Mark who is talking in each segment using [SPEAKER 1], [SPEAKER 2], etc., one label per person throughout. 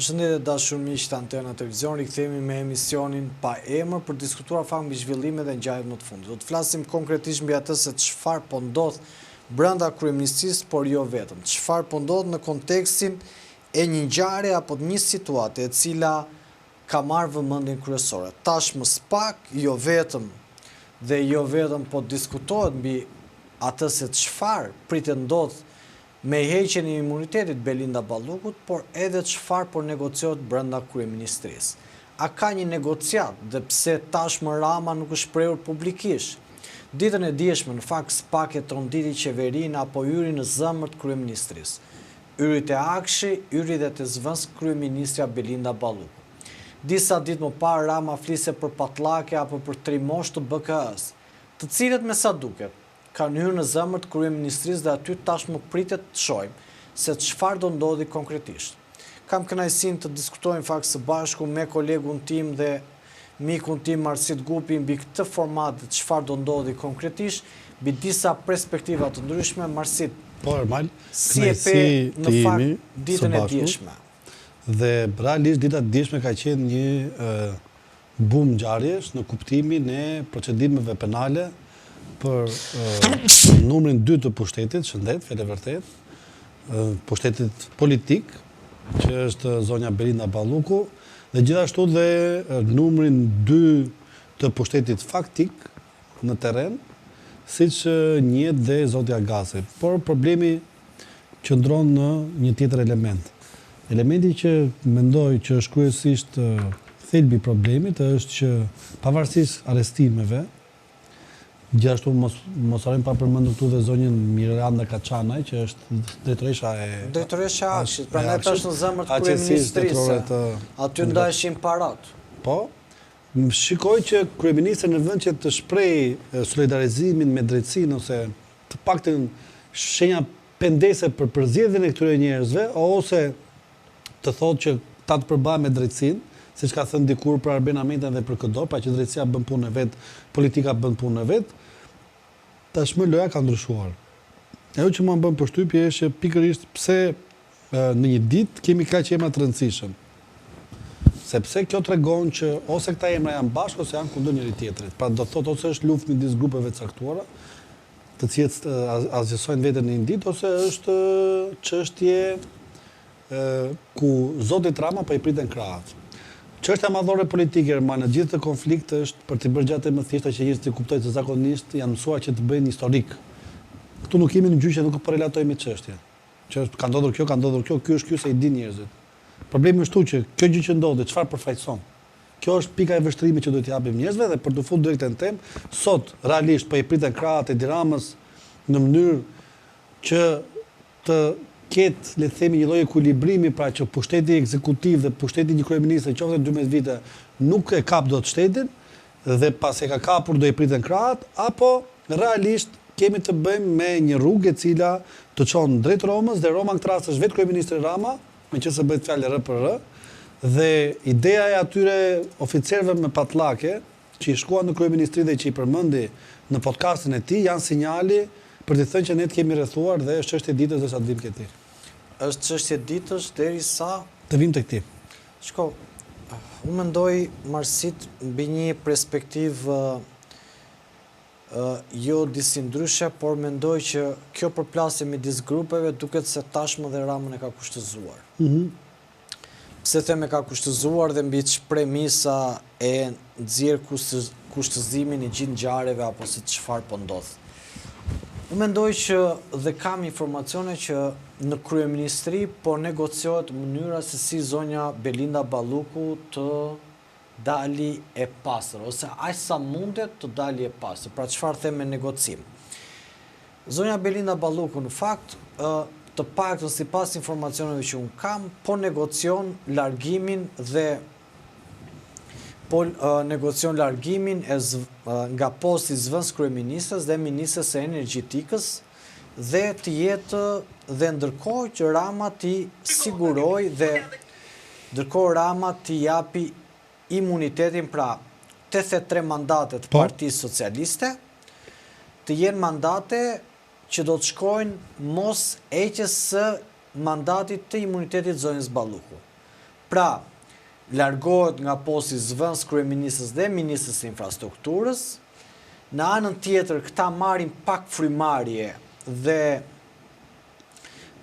[SPEAKER 1] Përshëndetje të dashur miq të Antena Televizion, rikthehemi me emisionin Pa Emër për të diskutuar fakt mbi zhvillimet dhe ngjarjet më të fundit. Do të flasim konkretisht mbi atë se çfarë po ndodh brenda kryeministrisë, por jo vetëm. Çfarë po ndodh në kontekstin e një ngjarje apo një situate e cila ka marrë vëmendjen kryesore. Tashmë SPAK jo vetëm dhe jo vetëm po diskutohet mbi atë se çfarë pritet ndodh me heqjen e imunitetit Belinda Ballukut, por edhe çfarë po negociohet brenda kryeministrisë. A ka një negociatë dhe pse tashmë Rama nuk është shprehur publikisht? Ditën e djeshme, në fakt, SPAK e tronditi qeverinë apo hyri në zemër të kryeministrisë. Hyri te AKSHI, hyri dhe te zëvendëskryeministrja Belinda Balluku. Disa ditë më parë Rama fliste për patllake apo për trimosh të BKH-së, të cilët me sa duket, kanë hyrë në zemër të kryeministrisë dhe aty tashmë pritet të shohim se çfarë do ndodhi konkretisht. Kam kënaqësinë të diskutoj në fakt së bashku me kolegun tim dhe mikun tim Marsit Gupi mbi këtë format dhe çfarë do ndodhi konkretisht, mbi disa perspektiva të ndryshme. Marsit,
[SPEAKER 2] Po, Ermal,
[SPEAKER 1] si e pe
[SPEAKER 2] kënaqësi
[SPEAKER 1] në
[SPEAKER 2] të
[SPEAKER 1] fakt
[SPEAKER 2] jemi së
[SPEAKER 1] ditën e
[SPEAKER 2] bashku
[SPEAKER 1] djeshme?
[SPEAKER 2] dhe realisht dita e djeshme ka qenë një Bum ngjarjesh në kuptimin e procedimeve penale për numrin 2 të pushtetit, shëndet, fjalë e vërtetë, pushtetit politik, që është zonja Belinda Balluku, dhe gjithashtu dhe numrin 2 të pushtetit faktik në terren, siç njihet dhe zoti Agasi. Por problemi qëndron në një tjetër element. Elementi që mendoj që është kryesisht thelbi i problemit është që pavarësisht arrestimeve, gjithashtu mos mos harrojmë pa përmendur këtu dhe zonjën Miranda Kaçanaj që është drejtoresha e
[SPEAKER 1] Drejtoresha e AKSHI-t, prandaj thashë në zemër të kryeministrisë, aty ndaheshin paratë.
[SPEAKER 2] Po, shikoj që kryeministri në vend që të shprehë solidarizimin me drejtësinë ose të paktën shenja pendese për përzgjedhjen e këtyre njerëzve ose të thotë që këta të përballen me drejtësinë, siç ka thënë dikur për Arben Ahmetajn dhe për këdo, pra që drejtësia bën punën e vet, politika bën punën e vet, tashmë loja ka ndryshuar. Ajo që mua më bën përshtypje është që pikërisht pse në një ditë kemi kaq emra të rëndësishëm. Sepse kjo tregon që ose këta emra janë bashkë ose janë kundër njëri-tjetrit. Pra do të thotë ose është luftë midis grupeve të caktuara, të cilët asgjësojnë veten në një ditë ose është çështje ku zotit Rama po i priten krahët. Çështja madhore politike Ermal në gjithë këtë konflikt është për t'i bërë gjërat më të thjeshta që njerëzit t'i kuptojnë se zakonisht janë mësuar që të bëjnë historik. Këtu nuk jemi në gjyqe, nuk po relatojmë një çështje. Që është ka ndodhur kjo, ka ndodhur kjo, ky është ky se i dinë njerëzit. Problemi është këtu që kjo gjë që ndodhi, çfarë përfaqëson? Kjo është pika e vështrimit që duhet t'i japim njerëzve dhe për t'u futur direkt në temë, sot realisht po i priten krahët Edi Ramës në mënyrë që të ketë, le të themi, një lloj ekuilibrimi, pra që pushteti ekzekutiv dhe pushteti i një kryeministri, qoftë 12 vite, nuk e kap dot shtetin dhe pasi e ka kapur do i priten krahët, apo realisht kemi të bëjmë me një rrugë e cila të çon drejt Romës dhe Roma në këtë rast është vetë kryeministri Rama, meqenëse bëhet fjalë rr për rr, dhe ideja e atyre oficerëve me patllake që i shkuan në kryeministri dhe që i përmendi në podcastin e tij janë sinjali për t'i thënë që ne të kemi rrethuar dhe është çështje ditësh derisa të vijmë ke ti.
[SPEAKER 1] Është çështje ditësh derisa
[SPEAKER 2] të vijmë tek ti.
[SPEAKER 1] Shiko, unë mendoj Marsit mbi një perspektivë Jo disi ndryshe, por mendoj që kjo përplasje midis grupeve duket se tashmë dhe Ramën e ka kushtëzuar. Pse them e ka kushtëzuar dhe mbi ç'premisa e nxjerr kushtëzimin e gjithë ngjarjeve apo se çfarë po ndodh. Unë mendoj që dhe kam informacione që në kryeministri po negociohet mënyra se si zonja Belinda Balluku të dali e pastër, ose aq sa mundet të dali e pastër. Pra çfarë them me negocim? Zonja Belinda Balluku në fakt, të paktën sipas informacioneve që unë kam, po negocion largimin dhe po negocion largimin e nga posti i zëvendëskryeministres dhe ministres së Energjetikës dhe të jetë dhe ndërkohë që Rama t'i sigurojë dhe Ndërkohë Rama t'i japi imunitetin pra 83 mandate të po. Partisë Socialiste, të jenë mandate që do të shkojnë mos heqjes së mandatit të imunitetit zonjës Balluku. Pra, largohet nga posti i zëvendëskryeministres dhe ministres së Infrastrukturës. Në anën tjetër, këta marrin pak frymëmarrje dhe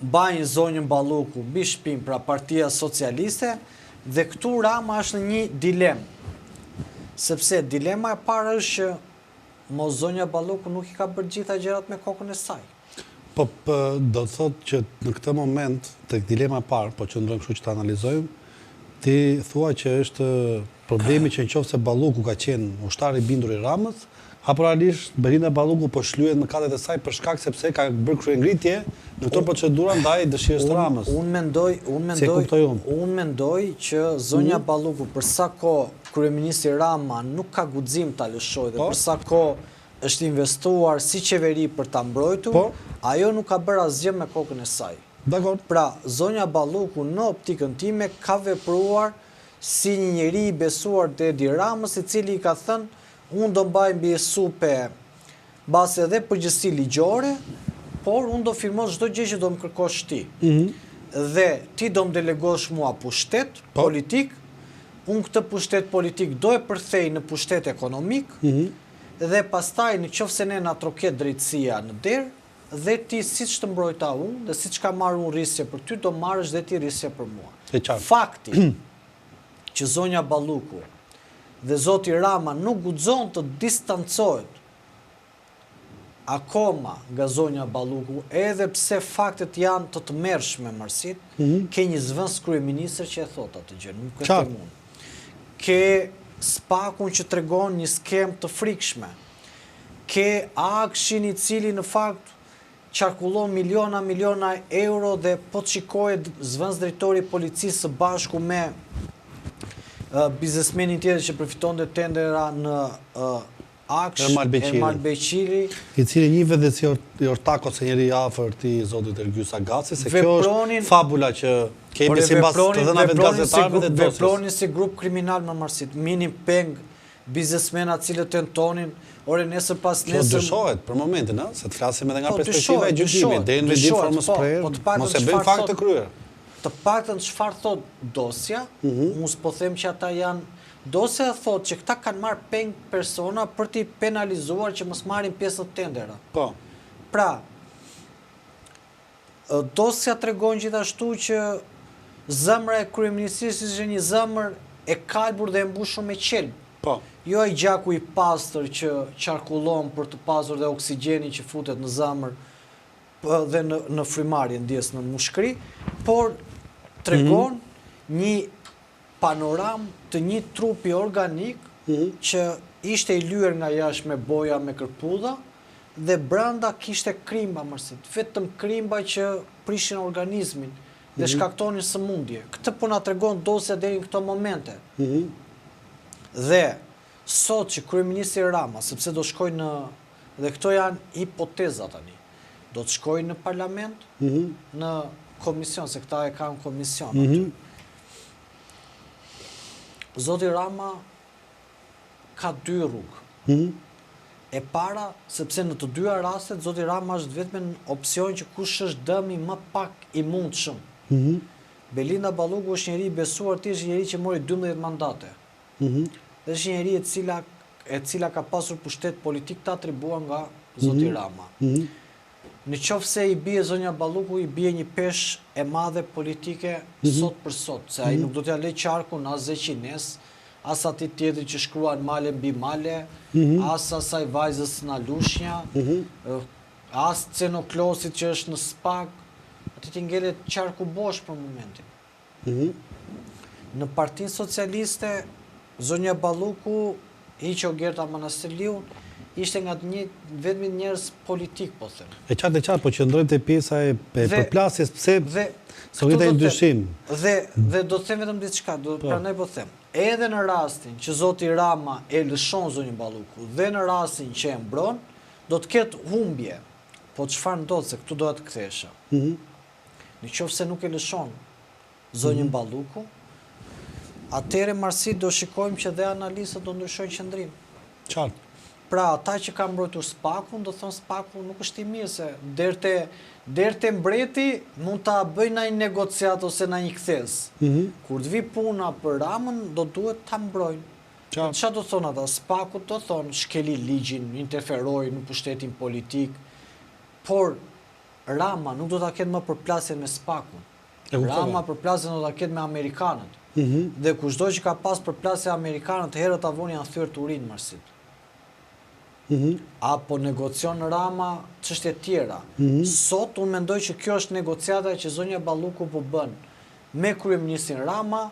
[SPEAKER 1] mbajnë zonjën Balluku mbi shpinë, pra Partia Socialiste, dhe këtu Rama është në një dilemë. Sepse dilema e parë është që mos zonja Balluku nuk i ka bërë gjitha gjërat me kokën e saj.
[SPEAKER 2] Po, do të thotë që në këtë moment, tek dilema e parë, po qëndrojmë kështu që ta analizojmë, ti thua që është problemi që në qoftë se Balluku ka qenë ushtar i bindur i Ramës, apo realisht Belinda Balluku po shlyhet mëkatet e saj për shkak sepse ka bërë kryengritje në këto procedura ndaj dëshirës së Ramës.
[SPEAKER 1] Unë mendoj, unë mendoj, kuptoj unë. Unë mendoj që zonja mm. Balluku për sa kohë kryeministri Rama nuk ka guxim ta lëshojë dhe po. për sa kohë është investuar si qeveri për ta mbrojtur, po. ajo nuk ka bërë asgjë me kokën e saj.
[SPEAKER 2] Dakord.
[SPEAKER 1] Pra, zonja Balluku në optikën time ka vepruar si një njeri i besuar të Edi Ramës, i cili i ka thënë, unë do mbaj mbi supe mbase edhe përgjegjësi ligjore, por unë do firmos çdo gjë që do më kërkosh ti. Mm -hmm. Dhe ti do më delegosh mua pushtet po. politik, unë këtë pushtet politik do e përkthej në pushtet ekonomik, mm -hmm. Dhe pastaj në qoftë se ne na troket drejtësia në derë, dhe ti siç të mbrojta unë dhe siç kam marrë unë risqe për ty, do marrësh dhe ti risqe për mua.
[SPEAKER 2] E qartë.
[SPEAKER 1] Fakti që zonja Balluku dhe zoti Rama nuk guxon të distancohet akoma nga zonja Balluku, edhe pse faktet janë të tmerrshme Marsit, mm -hmm. ke një zëvendëskryeministër që e thotë atë gjë, nuk e them unë. Ke SPAK-un që tregon një skemë të frikshme. Ke AKSHI-n i cili në fakt qarkullon miliona miliona euro dhe po të shikoje zëvendësdrejtori i policisë së bashku me biznesmenin tjetër që përfitonte tendera në AKSH,
[SPEAKER 2] Ermal Beqiri.
[SPEAKER 1] Ermal Beqiri.
[SPEAKER 2] I cili njihet dhe si ortak ose njeri i afërt i zotit Ergys Agasi, se kjo është fabula që kemi sipas të dhënave të gazetarëve dhe
[SPEAKER 1] dosjes. Vepronin si grup kriminal më Marsit, merrnin peng biznesmena të cilët tentonin, ore nesër pas
[SPEAKER 2] nesër... Kjo dyshohet për momentin, ë, se të flasim edhe nga po, perspektiva e gjykimit, deri në vendim formës po, prerë, po, mos e bëjmë fakt të kryer.
[SPEAKER 1] Të paktën çfarë thotë dosja, mhm. unë s'po them që ata janë Dosja thotë që këta kanë marrë peng persona për t'i penalizuar që mos marrin pjesë në tendera.
[SPEAKER 2] Po.
[SPEAKER 1] Pra, dosja tregon gjithashtu që zemra e kryeministrisë ishte një zemër e kalbur dhe e mbushur me qelb.
[SPEAKER 2] Po.
[SPEAKER 1] Jo ai gjaku i pastër që qarkullon për të pasur dhe oksigjenin që futet në zemër dhe në në frymëmarrje, ndjesë në mushkëri, por tregon mm -hmm. një panoramë të një trupi organik që ishte i lyer nga jashtë me boja me kërpudha dhe brenda kishte krimba Marsit, vetëm krimba që prishin organizmin dhe shkaktonin sëmundje. Këtë po na tregon dosja deri në këto momente. Dhe sot që kryeministri Rama, sepse do shkojë në dhe këto janë hipoteza tani, do të shkojë në parlament, në komision, se këta e kanë komision aty. Zoti Rama ka dy rrugë. Mm E para, sepse në të dyja rastet, Zoti Rama është vetëm në opsion që kush është dëmi më pak i mundshëm. Mm -hmm. Belinda Balluku është njeri i besuar, ti është njeri që mori 12 mandate. Mm -hmm. Dhe është njeri e cila, e cila ka pasur pushtet politik të atribuar nga Zoti mm -hmm. Rama. Mm -hmm. Në qoftë se i bie zonja Balluku, i bie një peshë e madhe politike sot për sot, se ai nuk do t'ia lë qarkun as Zeqinesë, as atij tjetrit që shkruan male mbi male, as asaj vajzës nga Lushnja, as Ceno Klosit që është në SPAK, atij t'i ngelet qarku bosh për momentin. Në Partinë Socialiste, zonja Balluku, hiq Ogerta Manastirliun, ishte nga të vetmit njerëz politik, po
[SPEAKER 2] them. E qartë, e qartë, po qëndrojmë te pjesa e përplasjes, pse se ngrihet një dyshim.
[SPEAKER 1] Dhe dhe do të them vetëm diçka, do po. prandaj po them. Edhe në rastin që zoti Rama e lëshon zonjën Balluku dhe në rastin që e mbron, do të ketë humbje. Po çfarë ndodh se këtu doja të kthehesha. Mhm. Në qoftë se nuk e lëshon zonjën Balluku, atëherë Marsi do shikojmë që dhe analistët do ndryshojnë qëndrim.
[SPEAKER 2] Qartë.
[SPEAKER 1] Pra ata që kanë mbrojtur SPAK-un do thonë SPAK-u nuk është i mirë se deri te deri te mbreti mund ta bëjë ndonjë negociatë ose ndonjë kthesë. Mm -hmm. Kur të vijë puna për Ramën do duhet ta mbrojnë. Ça? Ça do thonë ata? SPAK-u do thonë shkeli ligjin, interferoi në pushtetin politik, por Rama nuk do ta ketë më përplasjen me SPAK-un. Rama përplasjen do ta ketë me amerikanët. Mm -hmm. Dhe kushdo që ka pas përplasje amerikanët, herët a vonë janë thyer turinjtë Marsit. Mm -hmm. Apo negocion Rama çështje tjera. Mm -hmm. Sot unë mendoj që kjo është negociata që zonja Balluku po bën me kryeministrin Rama,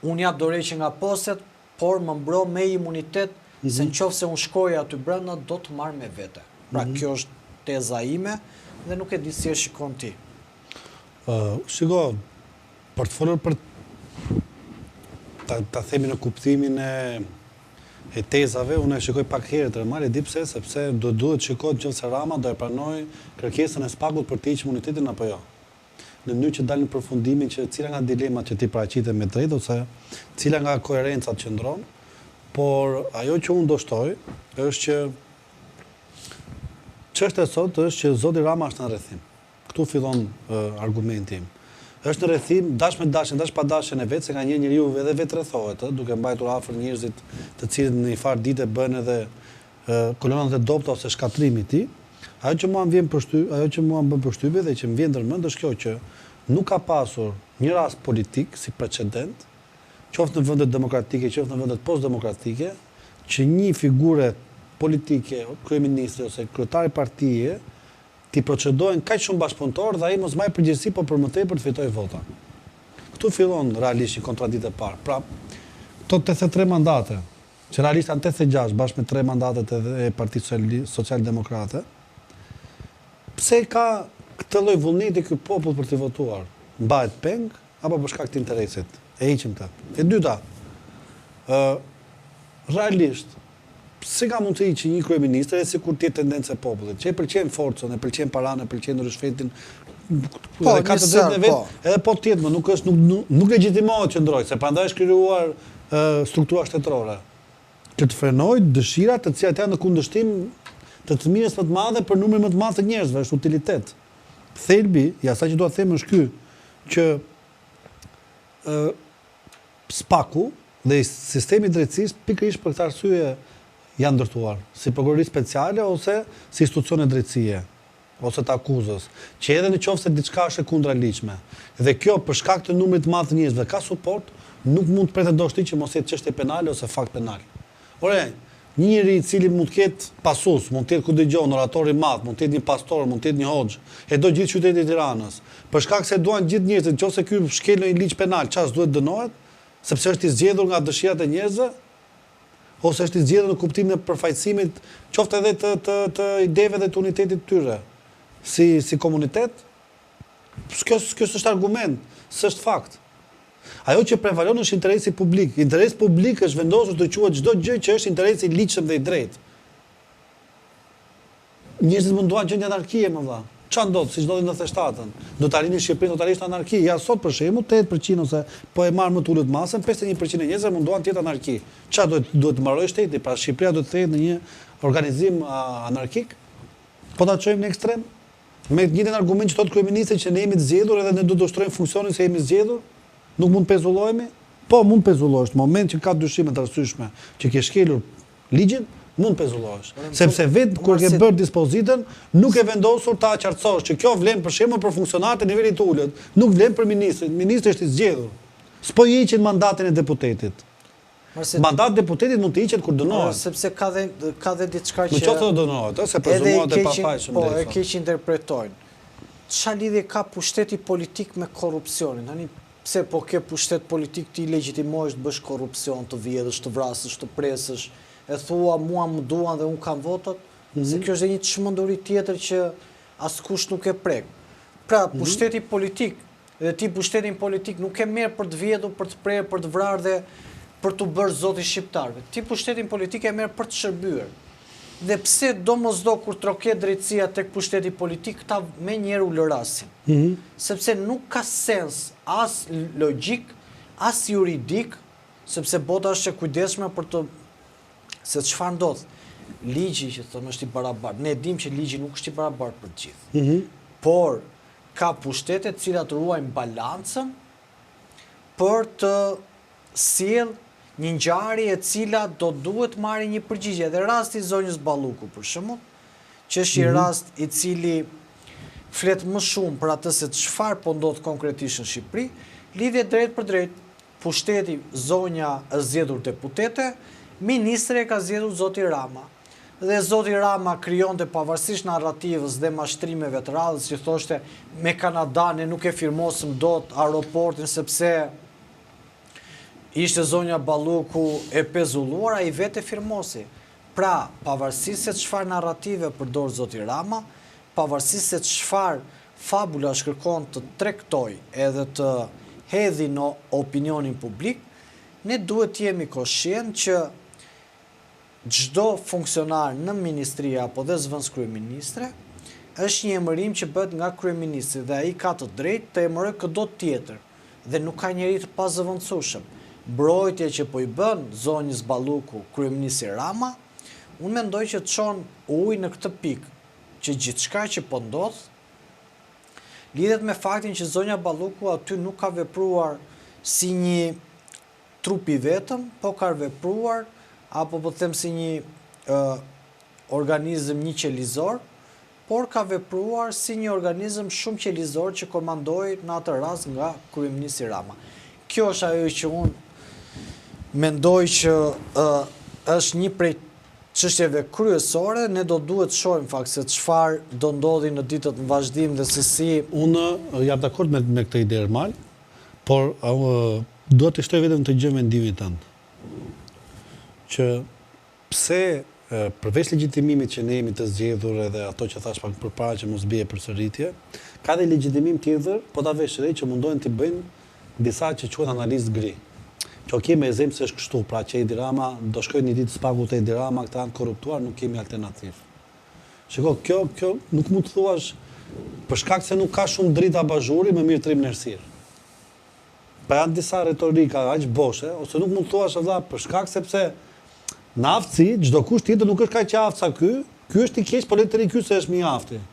[SPEAKER 1] unë jap dorëheqje nga postet, por më mbro me imunitet, mm -hmm. se në qoftë se unë shkoj aty brenda, do të marr me vete. Pra mm -hmm. kjo është teza ime dhe nuk e di si e shikon ti.
[SPEAKER 2] Uh, shiko, për të folur për ta, ta themi në kuptimin e e tezave, unë e shikoj pak herët Ermal, e di pse, sepse do duhet të shikohet nëse Rama do e pranojë kërkesën e SPAK-ut për të hequr imunitetin apo jo. Në mënyrë që dalë në përfundimin që cila nga dilemat që ti paraqite me drejt ose cila nga koherencat qëndron, por ajo që unë do shtoj është që çështja sot është që zoti Rama është në rrethim. Këtu fillon argumenti im. Është në rrethim, dash me dashjen, dash pa dashjen e vet, se nganjëherë njeriu edhe vetë rrethohet, ë, duke mbajtur afër njerëzit të cilët në një farë dite bëhen edhe kolonat e dobëta ose shkatërrimi i tij. Ajo që mua më vjen përshty, ajo që mua më bën përshtypje dhe që më vjen ndërmend është kjo që nuk ka pasur një rast politik si precedent, qoftë në vendet demokratike, qoftë në vendet postdemokratike, që një figure politike, kryeministri ose kryetari partie, t'i procedohen kaq shumë bashkëpunëtorë dhe ai mos mbajë përgjegjësi po për më tepër të fitojë vota. Këtu fillon realisht një kontraditë e parë. Pra, këto 83 mandate, që realisht janë 86 bashkë me tre mandatet e Partisë Socialdemokrate, pse ka këtë lloj vullneti ky popull për t'i votuar? Mbahet peng apo për shkak të interesit? E heqim këtë. E dyta, ë realisht Si ka mundësi që një kryeministër, edhe sikur të jetë tendencë e popullit, që e pëlqen forcën, e pëlqen paranë, e pëlqen ryshfetin,
[SPEAKER 1] po,
[SPEAKER 2] dhe ka të drejtën e vet,
[SPEAKER 1] po.
[SPEAKER 2] edhe po të jetë, më nuk është nuk nuk, nuk legjitimohet që ndroj, se prandaj është krijuar struktura shtetërore që të frenojë dëshirat të cilat janë në kundërshtim të të mirës më të madhe për numrin më të madh të njerëzve, është utilitet. Thelbi i asaj që dua të them është ky, që ë SPAK-u dhe sistemi i drejtësisë pikërisht për këtë arsye janë ndërtuar, si prokurori speciale ose si institucione drejtësie, ose të akuzës, që edhe në qoftë se diçka është e kundraligjshme, dhe kjo për shkak të numrit të madh të njerëzve ka suport, nuk mund të pretendosh ti që mos jetë çështje penale ose fakt penal. Ore, një njeri i cili mund të ketë pasues, mund të jetë ku dëgjon, orator i madh, mund të jetë një pastor, mund të jetë një hoxhë, e do gjithë qyteti i Tiranës. Për shkak se e duan gjithë njerëzit, nëse ky shkel ndonjë ligj penal, ça s'duhet dënohet? Sepse është i zgjedhur nga dëshirat e njerëzve? Ose është i zgjedhur në kuptimin e përfaqësimit, qoftë edhe të të të ideve dhe të unitetit të tyre, si si komunitet? Kjo kjo s'është argument, s'është fakt. Ajo që prevalon është interesi publik. Interes publik është vendosur të quhet çdo gjë që është interesi i ligjshëm dhe i drejtë. Njerëzit mund duan gjendje anarkie, më vëlla. Ça ndodh, siç ndodhi në 97-ën? Do ta lini Shqipërinë totalisht në anarki. Ja sot për shembull, 80% ose po e marr më të ulët masën, 51% e njerëzve mund duan të jetë anarki. Ça duhet duhet të mbarojë shteti? Pra Shqipëria duhet të kthehet në një organizim anarkik? Po ta çojmë në ekstrem? Me të njëjtin argument që thotë kryeministri që ne jemi të zgjedhur edhe ne duhet të ushtrojmë funksionin se jemi zgjedhur, nuk mund të pezullohemi? Po, mund të pezullohesh, në moment që ka dyshime të arsyeshme që ke shkelur ligjin, mund të pezullohesh. Sepse vetë kur ke bërë dispozitën, nuk ke vendosur ta qartësosh që kjo vlen për shembull për funksionarët e nivelit të ulët, nuk vlen për ministrin. Ministri është i zgjedhur. S'po i heqin mandatin e deputetit. Mandati i deputetit mund të hiqet kur dënohet.
[SPEAKER 1] Sepse ka dhe ka dhe diçka
[SPEAKER 2] që Në qoftë se dënohet, ë, se prezumohet e pafajshëm
[SPEAKER 1] Po, e keqinterpretojnë. Ça lidhje ka pushteti politik me korrupsionin? Tani pse po ke pushtet politik ti legjitimohesh të bësh korrupsion, të vjedhësh, të vrasësh, të presësh, e thua mua më duan dhe unë kam votat? Se kjo është dhe një çmenduri tjetër që askush nuk e prek. Pra, pushteti politik Dhe ti pushtetin politik nuk e merr për të vjedhur, për të prerë, për të vrarë dhe për t'u bërë zoti shqiptarëve. Ti pushtetin politik e merr për të shërbyer. Dhe pse domosdo kur troket drejtësia tek pushteti politik, këta menjëherë ulërasin. Mm -hmm. Sepse nuk ka sens as logjik, as juridik, sepse bota është e kujdesshme për të se çfarë ndodh. Ligji që thonë është i barabartë. Ne e dimë që ligji nuk është i barabartë për të gjithë. Mm -hmm. Por ka pushtete të cilat ruajnë balancën për të sjellë një ngjarje e cila do duhet të marrë një përgjigje. Dhe rasti i zonjës Balluku për shembull, që është një mm -hmm. rast i cili flet më shumë për atë se çfarë po ndodh konkretisht në Shqipëri, lidhje drejtpërdrejt pushteti zonja është zgjedhur deputete, ministre e ka zgjedhur zoti Rama. Dhe zoti Rama krijonte pavarësisht narrativës dhe mashtrimeve të radhës që thoshte me Kanadanë ne nuk e firmosëm dot aeroportin sepse ishte zonja Balluku e pezulluar, ai vetë e firmosi. Pra, pavarësisht se çfarë narrative përdor zoti Rama, pavarësisht se çfarë fabulash kërkon të tregtojë edhe të hedhi në opinionin publik, ne duhet të jemi koshient që çdo funksionar në ministri apo dhe zëvendëskryeministre është një emërim që bëhet nga kryeministri dhe ai ka të drejtë të emërojë këdo tjetër dhe nuk ka njeri të pazëvendësueshëm. Mbrojtja që po i bën zonjës Balluku kryeministri Rama, unë mendoj që çon ujë në këtë pikë që gjithçka që po ndodh lidhet me faktin që zonja Balluku aty nuk ka vepruar si një trup i vetëm, po ka vepruar apo po them si një organizëm njëqelizor, por ka vepruar si një organizëm shumëqelizor që komandohej në atë rast nga kryeministri Rama. Kjo është ajo që unë mendoj që është një prej çështjeve kryesore, ne do duhet të shohim fakt se çfarë do ndodhi në ditët në vazhdim dhe se si
[SPEAKER 2] Unë jam dakord me me këtë ide Ermal, por dua të shtoj vetëm këtë gjë mendimit tënd. Që pse përveç legjitimimit që ne jemi të zgjedhur edhe ato që thash pak përpara që mos bie përsëritje, ka dhe legjitimim tjetër, po ta vesh re që mundohen t'i bëjnë disa që quhen analistë gri. Që ok me e zëmë se është kështu, pra që Edi Rama do shkojë një ditë SPAK-u te Edi Rama, këta janë të korruptuar, nuk kemi alternativë. Shiko, kjo kjo nuk mund të thuash për shkak se nuk ka shumë dritë abazhuri, më mirë të rrimë në errësirë. Pa janë disa retorika aq boshe, ose nuk mund të thuash vëlla për shkak sepse në aftësi çdokush tjetër nuk është kaq i aftë sa ky, ky është i keq, po le të rri ky se është më i afti.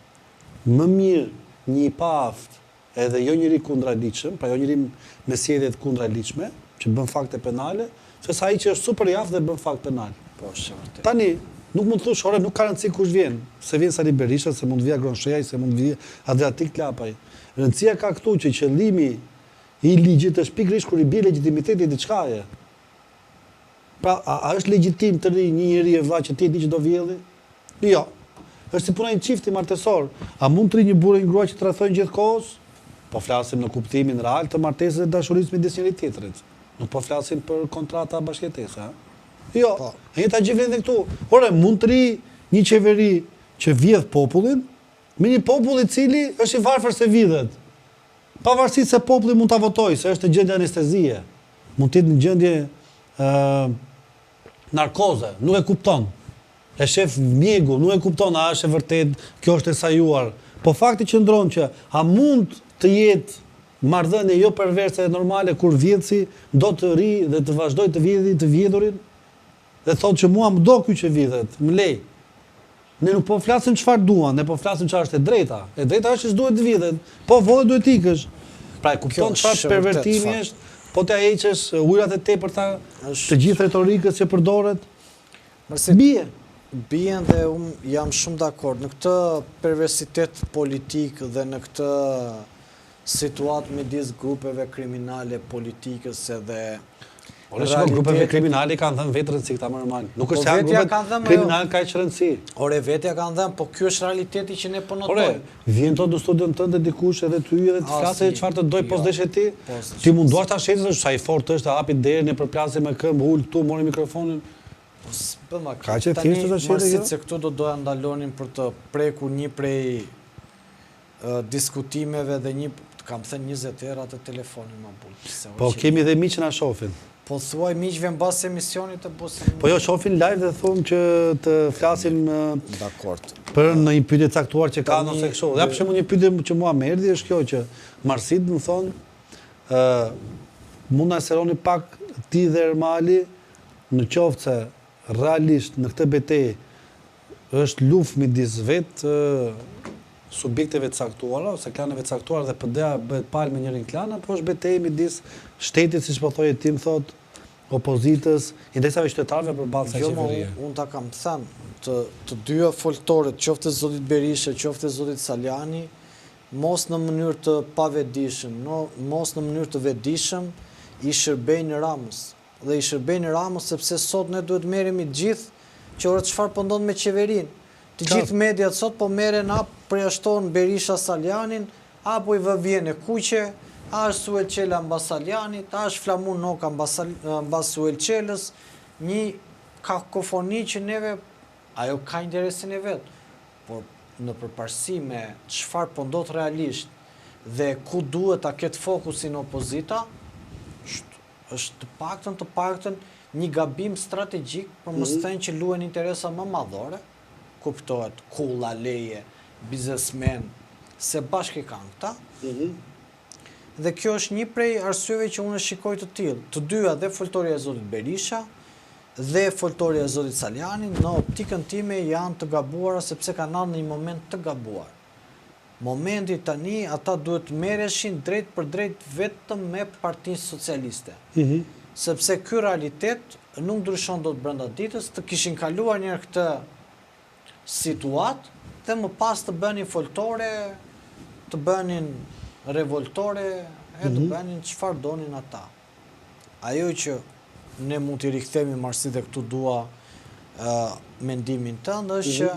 [SPEAKER 2] Më mirë një i paaftë edhe jo njeri kundraligjshëm, pra jo njeri me sjellje të kundraligjshme, që bën fakte penale, sesa ai që është super i aftë dhe bën fakt penal.
[SPEAKER 1] Po, është e vërtetë.
[SPEAKER 2] Tani, nuk mund të thuash, ore, nuk ka rëndësi kush vjen, se vjen Sali Berisha, se mund të vijë Agron Shehaj, se mund të vijë Adriatik Lapaj. Rëndësia ka këtu që qëllimi i ligjit është pikërisht kur i bie legjitimitetit diçkaje. Pra, a, a është legjitim të rrijë një njeri e vlla që ti e di që do vjedhi? Jo. Është si puna e një çifti martesor. A mund të rrijë një burrë e një grua që tradhtojnë gjithë kohës? Po flasim në kuptimin real të martesës dhe dashurisë midis njëri tjetrit. Nuk po flasim për kontrata bashkëjetese, a? Jo. Po. E njëjta gjë vlen edhe këtu. Ore, mund të rrijë një qeveri që vjedh popullin me një popull i cili është i varfër se vidhet. Pavarësisht se populli mund ta votojë, se është në gjendje anestezie, mund të jetë në gjendje ë narkoze, nuk e kupton. E shef mjegull, nuk e kupton a është e vërtetë, kjo është e sajuar. Po fakti qëndron që a mund të jetë marrëdhënie jo perverse e normale kur vjedhësi do të rrijë dhe të vazhdojë të vjedhë të vjedhurin dhe thotë që mua më do ky që vidhet, më lej. Ne nuk po flasim çfarë duan, ne po flasim çfarë është e drejta. E drejta është që s'duhet të vidhet. Po vodhe duhet të ikësh. Pra e kupton çfarë pervertimi është, po t'ia heqësh ujërat e tepërta të gjithë retorikës që përdoret.
[SPEAKER 1] Mëse bie. Bien dhe unë jam shumë dakord në këtë perversitet politik dhe në këtë situatë midis grupeve kriminale politikës edhe
[SPEAKER 2] Ore shiko, grupeve kriminale i kanë dhënë vetë rëndësi këta më normal. Nuk është po se janë grupet kriminale kaq rëndësi.
[SPEAKER 1] Ore vetë ia kanë dhënë, po ky është realiteti që ne po
[SPEAKER 2] notojmë. Ore, vjen dot në studion tënde dikush edhe ty edhe të flasë çfarë të dojë po jo, s'deshe ti. Po, ti mund duash ta shesësh, sa i fortë është, hapi derën e përplasi me këmbë, ul këtu, mori mikrofonin.
[SPEAKER 1] Po s'bën ma
[SPEAKER 2] kjo. Kaq e thjeshtë është
[SPEAKER 1] ashtu. Tani, se këtu do doja ndalonim për të prekur një prej diskutimeve dhe një, të kam thënë 20 herë atë telefonin ma
[SPEAKER 2] bul. Po kemi dhe miq që na
[SPEAKER 1] shohin. Po thuaj miqve mbas emisionit të
[SPEAKER 2] busim. Po jo shohin live dhe thonë që të flasim
[SPEAKER 1] Dakord.
[SPEAKER 2] Për në një pyetje caktuar që kanë ose kështu. Ja për shembull një pyetje që mua më erdhi është kjo që Marsit më thonë ë mund na sqaroni pak ti dhe Ermali në qoftë se realisht në këtë betejë. Është luftë midis vetë subjekteve të caktuara ose klaneve të caktuara dhe PD-ja bëhet palë me njërin klan apo është betejë midis shtetit, siç po thoje ti më thotë, opozitës, interesave qytetarëve përballë kësaj
[SPEAKER 1] Jo, mo,
[SPEAKER 2] qeverie?
[SPEAKER 1] unë ta kam thënë, të, të dyja foltoret, qoftë e zotit Berisha, qoftë e zotit Salianji, mos në mënyrë të pavetëdijshëm, no, mos në mënyrë të vetëdijshëm, i shërbejnë Ramës. Dhe i shërbejnë Ramës sepse sot ne duhet merremi të gjithë që ore çfarë po ndodh me qeverinë. Të gjithë mediat sot po merren a përjashton Berisha Salianjin, a po i vë vijën e kuqe, a është Suel Çela mbas Salianjit, a është Flamur Noka mbas mbas Suel Çelës, një kakofoni që neve ajo ka interesin e vet, por në përparësi me çfarë po ndodh realisht dhe ku duhet ta ketë fokusin opozita, është Është të paktën të paktën një gabim strategjik për mos të thënë që luhen interesa më madhore, kuptohet, kulla, leje, biznesmenë, se bashkë i kanë këta. Dhe kjo është një prej arsyeve që unë e shikoj të tillë. Të dyja dhe foltorja e zotit Berisha dhe foltorja e zotit Salianji në optikën time janë të gabuara sepse kanë ardhur në një moment të gabuar. Momenti tani ata duhet të merreshin drejtpërdrejt vetëm me Partinë Socialiste. Sepse ky realitet nuk ndryshon dot brenda ditës, të kishin kaluar njëherë këtë situatë dhe më pas të bënin foltore, të bënin revoltore e të bënin çfarë donin ata. Ajo që ne mund t'i rikthehemi Marsi dhe këtu dua mendimin tënd është që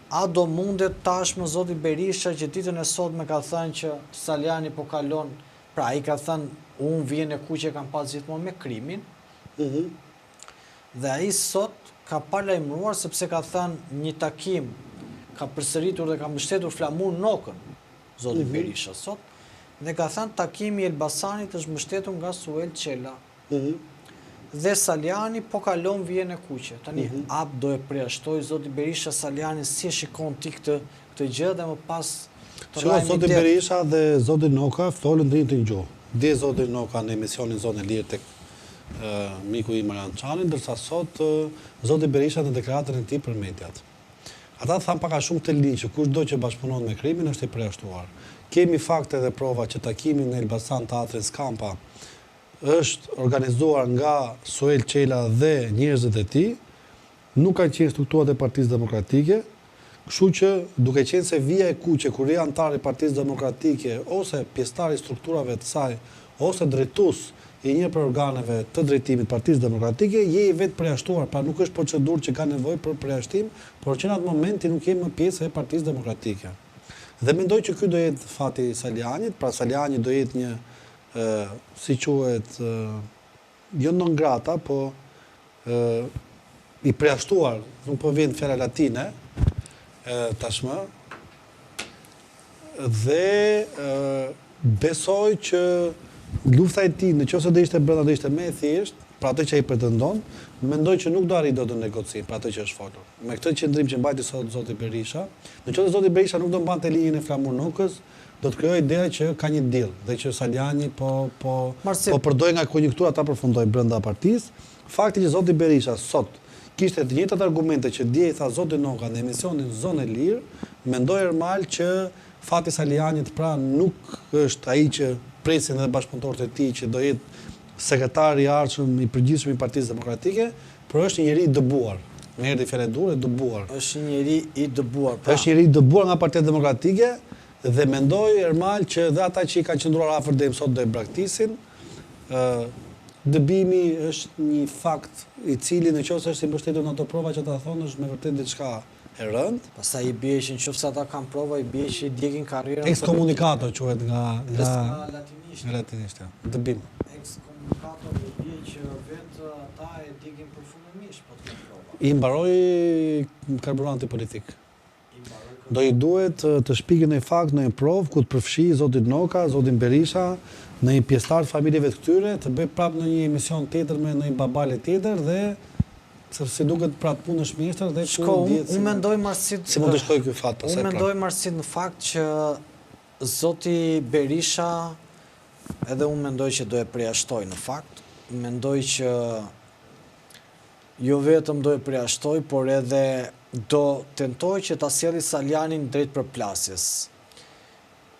[SPEAKER 1] a do mundet tashmë zoti Berisha që ditën e sotme ka thënë që Salianji po kalon, pra ai ka thënë unë vijën e kuqe kam pas gjithmonë me krimin, dhe ai sot ka paralajmëruar sepse ka thënë një takim, ka përsëritur dhe ka mbështetur Flamur Nokën, zoti Berisha sot, dhe ka thënë takimi i Elbasanit është mbështetur nga Suel Çela. Dhe Salianji po kalon vijën e kuqe. Tani, a do e përjashtojë zoti Berisha Salianjin, si e shikon ti këtë këtë gjë dhe më pas
[SPEAKER 2] të Shiko, zoti Berisha dhe zoti Noka folën të njëjtën gjuhë. Dje zoti Noka në emisionin Zonë e Lirë tek miku im Arjan Çani, ndërsa sot zoti Berisha në deklaratën e tij për mediat. Ata thanë pak a shumë këtë linjë që kushdo që bashkëpunon me krimin është i përjashtuar. Kemi fakte dhe prova që takimi në Elbasan Teatrin Skampa është organizuar nga Suel Çela dhe njerëzit e tij, nuk kanë qenë strukturat e Partisë Demokratike, kështu që duke qenë se vija e kuqe kur je anëtar i Partisë Demokratike ose pjesëtar i strukturave të saj ose drejtues i një prej organeve të drejtimit të Partisë Demokratike, je i vetëpërjashtuar, pra nuk është procedurë që ka nevojë për përjashtim, por që në atë moment ti nuk je më pjesë e Partisë Demokratike. Dhe mendoj që ky do jetë fati i Salianjit, pra Salianji do jetë një, si quhet, jo non grata, po i përjashtuar, nuk po vjen fjala latine, tashmë, Dhe besoj që lufta e tij, në qoftë se do ishte brenda do ishte më e thjeshtë, për atë që ai pretendon, mendoj që nuk do arrijë dot në negocim, për atë që është folur. Me këtë qëndrim që mbajti sot zoti Berisha, në qoftë se zoti Berisha nuk do mbante linjën e Flamur Nokës, do të krijohej ideja që ka një deal dhe që Salianji po po po përdor nga konjunktura ta përfundojë brenda partisë. Fakti që zoti Berisha sot kishte të njëjtat argumente që dje i tha zoti Noka në emisionin Zonë e Lirë, mendoj Ermal që fati i Salianjit pra nuk është ai që presin edhe bashkëpunëtorët e tij që do jetë sekretar i ardhshëm i përgjithshëm i Partisë Demokratike, por është një njeri i dëbuar. Më erdhi fjala e duhur, e dëbuar.
[SPEAKER 1] Është një njeri i dëbuar,
[SPEAKER 2] pra. Është një njeri i dëbuar nga Partia Demokratike dhe mendoj Ermal që edhe ata që i kanë qëndruar afër deri më sot do e braktisin. Ë Dëbimi është një fakt i cili në qoftë se është i mbështetur në ato prova që ata thonë është me vërtet diçka e rëndë.
[SPEAKER 1] Pastaj i bie që në qoftë se ata kanë prova i bie që i djegin karrierën
[SPEAKER 2] politike. Excommunicato quhet nga nga latinishtja. Nga latinishtja. Dëbim.
[SPEAKER 1] Excommunicato i bie që vetë ata e djegin përfundimisht po të kenë prova.
[SPEAKER 2] I mbaroi karburanti politik. Do i duhet të shpikë ndonjë fakt, ndonjë provë ku të përfshijë zotin Noka, zotin Berisha, ndonjë pjesëtar të familjeve të këtyre, të bëjë prapë ndonjë emision tjetër me ndonjë babale tjetër dhe sepse si duket për atë punë është mjeshtër dhe
[SPEAKER 1] ku dihet si mendoj Marsit
[SPEAKER 2] si mund të shkojë ky fat
[SPEAKER 1] pastaj. Unë mendoj Marsit në fakt që zoti Berisha edhe unë mendoj që do e përjashtojë në fakt, mendoj që jo vetëm do e përjashtojë, por edhe. do tentojë që ta sjelli Salianjin drejt përplasjes.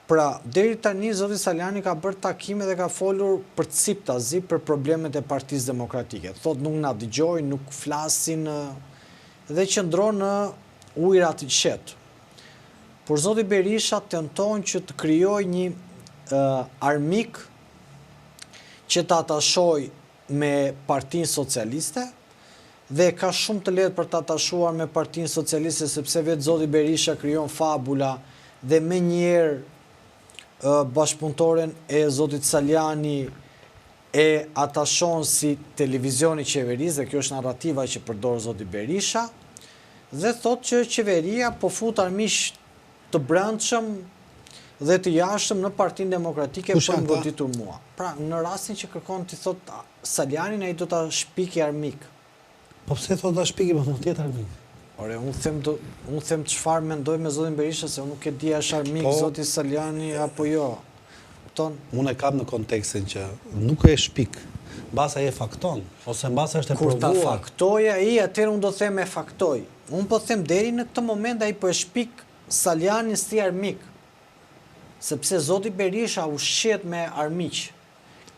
[SPEAKER 1] Pra, deri tani zoti Salianji ka bërë takime dhe ka folur përciptazi për problemet e Partisë Demokratike. Thotë nuk na dëgjojnë, nuk flasin dhe qëndron në ujëra të qetë. Por zoti Berisha tenton që të krijojë një armik që ta atashojë me Partinë Socialiste dhe e ka shumë të lehtë për ta atashuar me Partinë Socialiste sepse vetë zoti Berisha krijon fabula dhe menjëherë bashkëpunëtoren e zotit Salianji e atashon si televizioni i qeverisë dhe kjo është narrativa që përdor zoti Berisha dhe thotë që qeveria po fut armiq të brendshëm dhe të jashtëm në Partinë Demokratike për më goditur mua. Pra, në rastin që kërkon t'i thotë Salianjin ai do ta shpiki armik.
[SPEAKER 2] Po pse thotë ta shpiki, po mund të jetë armik.
[SPEAKER 1] Ore, unë them do, unë them çfarë mendoj me zotin Berisha se unë nuk e di a është armik po, zoti Salianji apo jo.
[SPEAKER 2] Kupton? Unë e kam në kontekstin që nuk e shpik, mbase ai e fakton ose mbase është e
[SPEAKER 1] provuar. Kur ta faktojë ai, atëherë unë do them e faktoi. Unë po them deri në këtë moment ai po e shpik Salianjin si armik. Sepse zoti Berisha ushqehet me armiq.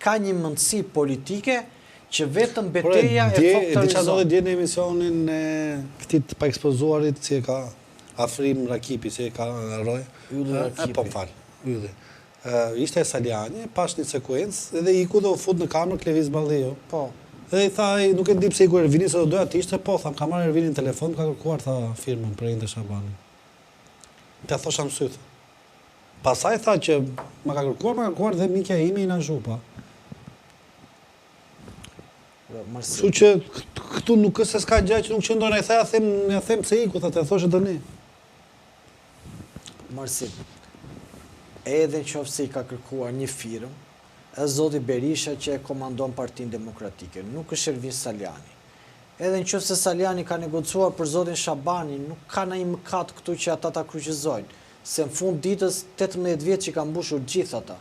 [SPEAKER 1] Ka një mendësi politike që vetëm beteja e
[SPEAKER 2] foktorizon. Di ça ndodhi dje në emisionin e këtij të paekspozuarit si e ka Afrim Rakipi, si e ka
[SPEAKER 1] Roj? Ylli
[SPEAKER 2] Rakipi. Po më fal, Ylli. Ishte Salianji, pashë një sekuencë dhe iku dhe u fut në kamerë Klevis Balliu.
[SPEAKER 1] Po.
[SPEAKER 2] Dhe i tha ai, nuk e di pse iku Ervini, se do doja të ishte, po, tha, më ka marrë Ervini në telefon, më ka kërkuar, tha, firmën për Engjëll Shabanin. T'ia thosha në sy, tha. Pastaj tha që ma ka kërkuar, ma ka kërkuar dhe mikja ime Ina Zhupa. Kështu që këtu nuk është se s'ka gjë që nuk qëndron, ai tha, ja them, ja them pse iku, tha, t'ia thoshe tani.
[SPEAKER 1] Marsin, edhe në qoftë se i ka kërkuar një firmë, është zoti Berisha që e komandon Partinë Demokratike, nuk është Ervin Salianji. Edhe në qoftë se Salianji ka negociuar për zotin Shabani, nuk ka ndonjë mëkat këtu që ata ta kryqëzojnë, se në fund ditës 18 vjeç i kanë mbushur gjithë ata.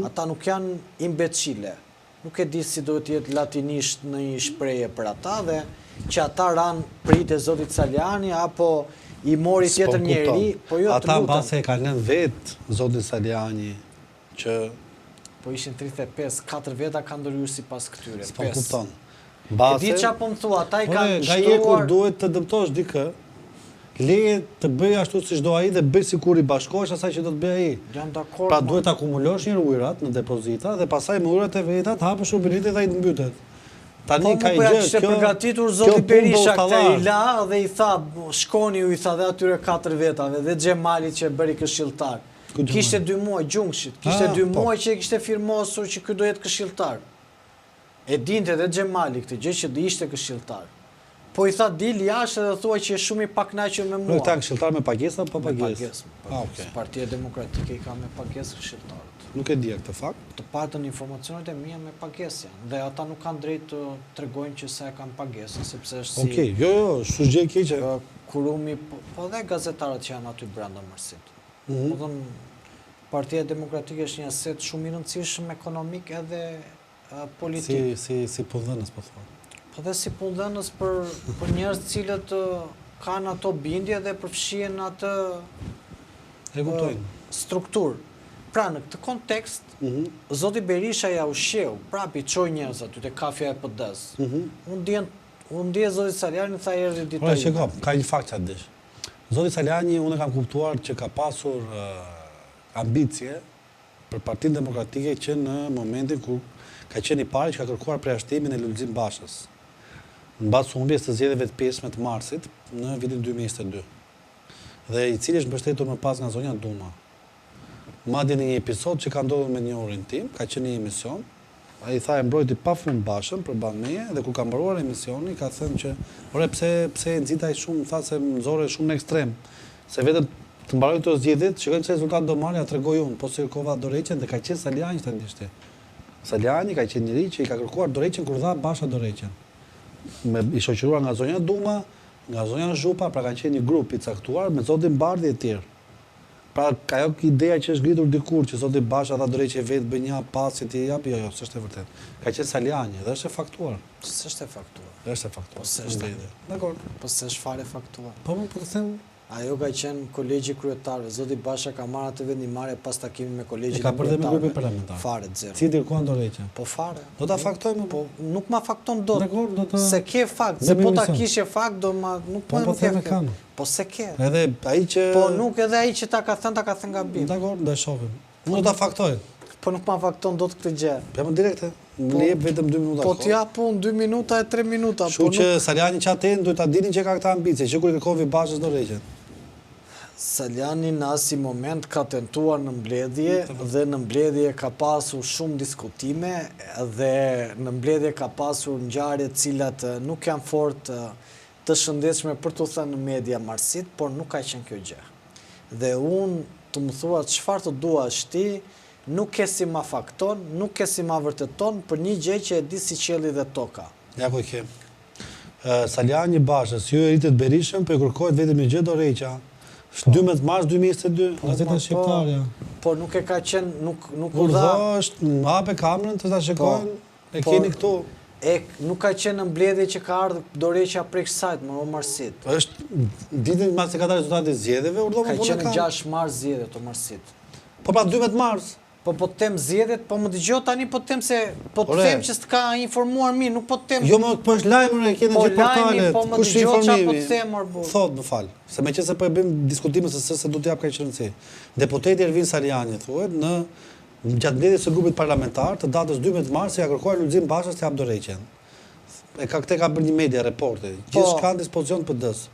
[SPEAKER 1] Ata nuk janë imbecile. Nuk e di si duhet të jetë latinisht në një shprehje për ata dhe që ata ranë pritë e zotit Salianji apo i mori tjetër njeri,
[SPEAKER 2] po jo të lutem. Ata mbase e kanë lënë vetë zotin Salianji që
[SPEAKER 1] Po ishin 35, 4 veta kanë ndërhyrë sipas këtyre.
[SPEAKER 2] S'po kupton.
[SPEAKER 1] E di ça po më thua, ata i kanë
[SPEAKER 2] shtruar... Nga je kur duhet të dëmtosh dikë, leje të bëjë ashtu siç do ai dhe bëj sikur i bashkohesh asaj që do të bëjë ai.
[SPEAKER 1] Jam dakord.
[SPEAKER 2] Pra duhet të akumulosh një ujërat në depozita dhe pastaj me ujërat e veta të hapësh rubinetin dhe ai të mbytet.
[SPEAKER 1] Tani po, ka i gjë, kjo përgatitur zoti Berisha këtë i la dhe i tha, shkoni u i tha dhe atyre katër vetave dhe Xhemalit që e bëri këshilltar. Kishte dy muaj Gjunkshit, kishte dy po. muaj që e kishte firmosur që ky do jetë këshilltar. E dinte dhe Xhemali këtë gjë që do ishte këshilltar. Po i tha dil jashtë edhe thuaj që je shumë i pakënaqur me
[SPEAKER 2] mua. Këta këshilltar me pagesë apo pa pagesë?
[SPEAKER 1] Me pagesë. Ah, okay. Partia Demokratike i ka me pagesë këshilltarët.
[SPEAKER 2] Nuk e dija këtë fakt.
[SPEAKER 1] Të paktën informacionet e mia me pagesë janë dhe ata nuk kanë drejtë të tregojnë që sa e kanë pagesën sepse
[SPEAKER 2] është si Okej, jo jo, s'është gjë e keqe.
[SPEAKER 1] Kurumi, po, po dhe gazetarët që janë aty brenda Marsit. Mm -hmm. Do Partia Demokratike është një aset shumë i rëndësishëm ekonomik edhe
[SPEAKER 2] politik. Si si si punëdhënës po
[SPEAKER 1] thua. Po dhe si punëdhënës për për njerëz të cilët kanë ato bindje dhe përfshihen në atë
[SPEAKER 2] e kuptojnë
[SPEAKER 1] strukturë. Pra në këtë kontekst, mm -hmm. zoti Berisha ia ushqeu, prapë i çoi njerëz aty te kafja e
[SPEAKER 2] PD-së. Mm -hmm.
[SPEAKER 1] U ndien u ndje zoti Salianji tha erdhi dita
[SPEAKER 2] ime. Po shiko, ka një fakt që ta dish. Zoti Salianji unë e kam kuptuar që ka pasur uh, ambicie për Partinë Demokratike që në momentin kur ka qenë i pari që ka kërkuar përjashtimin e Lulzim Bashës mbas humbjes së zgjedhjeve të pjesshme të marsit në vitin 2022 dhe i cili është mbështetur më pas nga zonja Duma. Madje në një episod që ka ndodhur me të njohurin tim, ka qenë një emision, ai tha e mbrojti pafund Bashën përballë meje dhe kur ka mbaruar emisioni ka thënë që ore pse pse e nxita aq shumë tha se më nxore shumë në ekstrem se vetëm të mbarojnë këto zgjedhjet, shikojmë çfarë rezultat do marrë, ja tregoj unë, po si kërkova dorëheqjen dhe ka qenë Salianji ta dish ti. Salianji ka qenë njeri që i ka kërkuar dorëheqjen kur dha Basha dorëheqjen. Me i shoqëruar nga zonja Duma, nga zonja Zhupa, pra kanë qenë një grup i caktuar me zotin Bardhi e tjerë. Pra, ajo ideja që është ngritur dikur që zoti Basha dha dorëheqje vetë, bëj një hap pas që t'i jap, jo, jo, s'është e vërtetë. Ka qenë Salianji dhe është e faktuar.
[SPEAKER 1] S'është e faktuar.
[SPEAKER 2] Është e faktuar.
[SPEAKER 1] Po s'është.
[SPEAKER 2] Dakor.
[SPEAKER 1] Po s'është fare e faktuar.
[SPEAKER 2] Po, po të them,
[SPEAKER 1] Ajo ka qenë kolegji i kryetarëve. Zoti Basha ka marrë atë vendimmarrje pas takimit me kolegjin
[SPEAKER 2] e
[SPEAKER 1] e
[SPEAKER 2] ka bërë dhe me grupin
[SPEAKER 1] kryetarëve.
[SPEAKER 2] parlamentar.
[SPEAKER 1] Fare, zero.
[SPEAKER 2] Si kërkuan dorëheqjen?
[SPEAKER 1] Po fare.
[SPEAKER 2] Do ta faktojmë
[SPEAKER 1] Po nuk ma fakton dot.
[SPEAKER 2] Dakor, do të
[SPEAKER 1] S'e ke fakt, se
[SPEAKER 2] bëjmë
[SPEAKER 1] po ta
[SPEAKER 2] emision.
[SPEAKER 1] kishe fakt do ma nuk
[SPEAKER 2] Po
[SPEAKER 1] ma
[SPEAKER 2] po
[SPEAKER 1] nuk e
[SPEAKER 2] them e
[SPEAKER 1] ke.
[SPEAKER 2] kam.
[SPEAKER 1] Po s'e ke.
[SPEAKER 2] Edhe ai që
[SPEAKER 1] Po nuk edhe ai që ta ka thënë ta ka thënë gabim.
[SPEAKER 2] Dakor, do e shohim. Unë do ta faktoj.
[SPEAKER 1] Po nuk ma fakton dot këtë gjë.
[SPEAKER 2] Po jam direkte. Më
[SPEAKER 1] Po
[SPEAKER 2] jep vetëm 2 minuta
[SPEAKER 1] po
[SPEAKER 2] kohë.
[SPEAKER 1] t'jap unë 2 minuta e 3 minuta,
[SPEAKER 2] Kështu
[SPEAKER 1] po
[SPEAKER 2] që
[SPEAKER 1] nuk
[SPEAKER 2] Salianji që atë duhet ta dinin që ka këtë ambicie, që kur i kërkovi Bashës dorëheqjen.
[SPEAKER 1] Salianji në asnjë moment ka tentuar në mbledhje dhe në mbledhje ka pasur shumë diskutime dhe në mbledhje ka pasur ngjarje të cilat nuk janë fort të shëndetshme për t'u thënë në media Marsit, por nuk ka qenë kjo gjë. Dhe unë të më thua çfarë të duash ti, nuk ke si ma fakton, nuk ke si ma vërteton për një gjë që e di si qielli dhe toka.
[SPEAKER 2] Ja ku e ke. Salianji Bashës, ju e rritët Berishën, po i kërkohet vetëm një gjë dorëheqja.
[SPEAKER 1] Po.
[SPEAKER 2] 12 mars 2022,
[SPEAKER 1] Po,
[SPEAKER 2] Gazeta
[SPEAKER 1] po,
[SPEAKER 2] Shqiptarja.
[SPEAKER 1] Po nuk e ka qenë, nuk nuk u dha.
[SPEAKER 2] Urdhë është, hape kamerën të ta
[SPEAKER 1] Po,
[SPEAKER 2] shikojnë, e
[SPEAKER 1] por
[SPEAKER 2] keni këtu.
[SPEAKER 1] E nuk ka qenë në mbledhje që ka ardhur dorëheqja prej kësaj, më o Marsit.
[SPEAKER 2] Është ditën mbasi ka dalë rezultati i zgjedhjeve, urdhë
[SPEAKER 1] Ka
[SPEAKER 2] më punë
[SPEAKER 1] qenë
[SPEAKER 2] ka.
[SPEAKER 1] 6 mars zgjedhjet o Marsit.
[SPEAKER 2] Po pra 12 mars.
[SPEAKER 1] Po po të them zgjedhjet, po më dëgjo tani po të them se po të
[SPEAKER 2] Ore.
[SPEAKER 1] them që s'të ka informuar mirë, nuk po të them.
[SPEAKER 2] Jo, më po është lajm ore, keni
[SPEAKER 1] Po
[SPEAKER 2] gjithë
[SPEAKER 1] lajmi,
[SPEAKER 2] portalet.
[SPEAKER 1] po më
[SPEAKER 2] Kush
[SPEAKER 1] dëgjo çfarë po
[SPEAKER 2] informimi?
[SPEAKER 1] të them, or burr.
[SPEAKER 2] Thot, më fal, se meqense po e bëjmë diskutimin se se, se do t'jap kaq rëndësi. Deputeti Ervin Salianji thuhet në gjatë mbledhjes së grupit parlamentar të datës 12 mars i ka kërkuar Lulzim Bashës të jap dorëheqjen. E ka këtë ka bërë një media reporti.
[SPEAKER 1] Po.
[SPEAKER 2] Gjithçka në dispozicion të PD-s.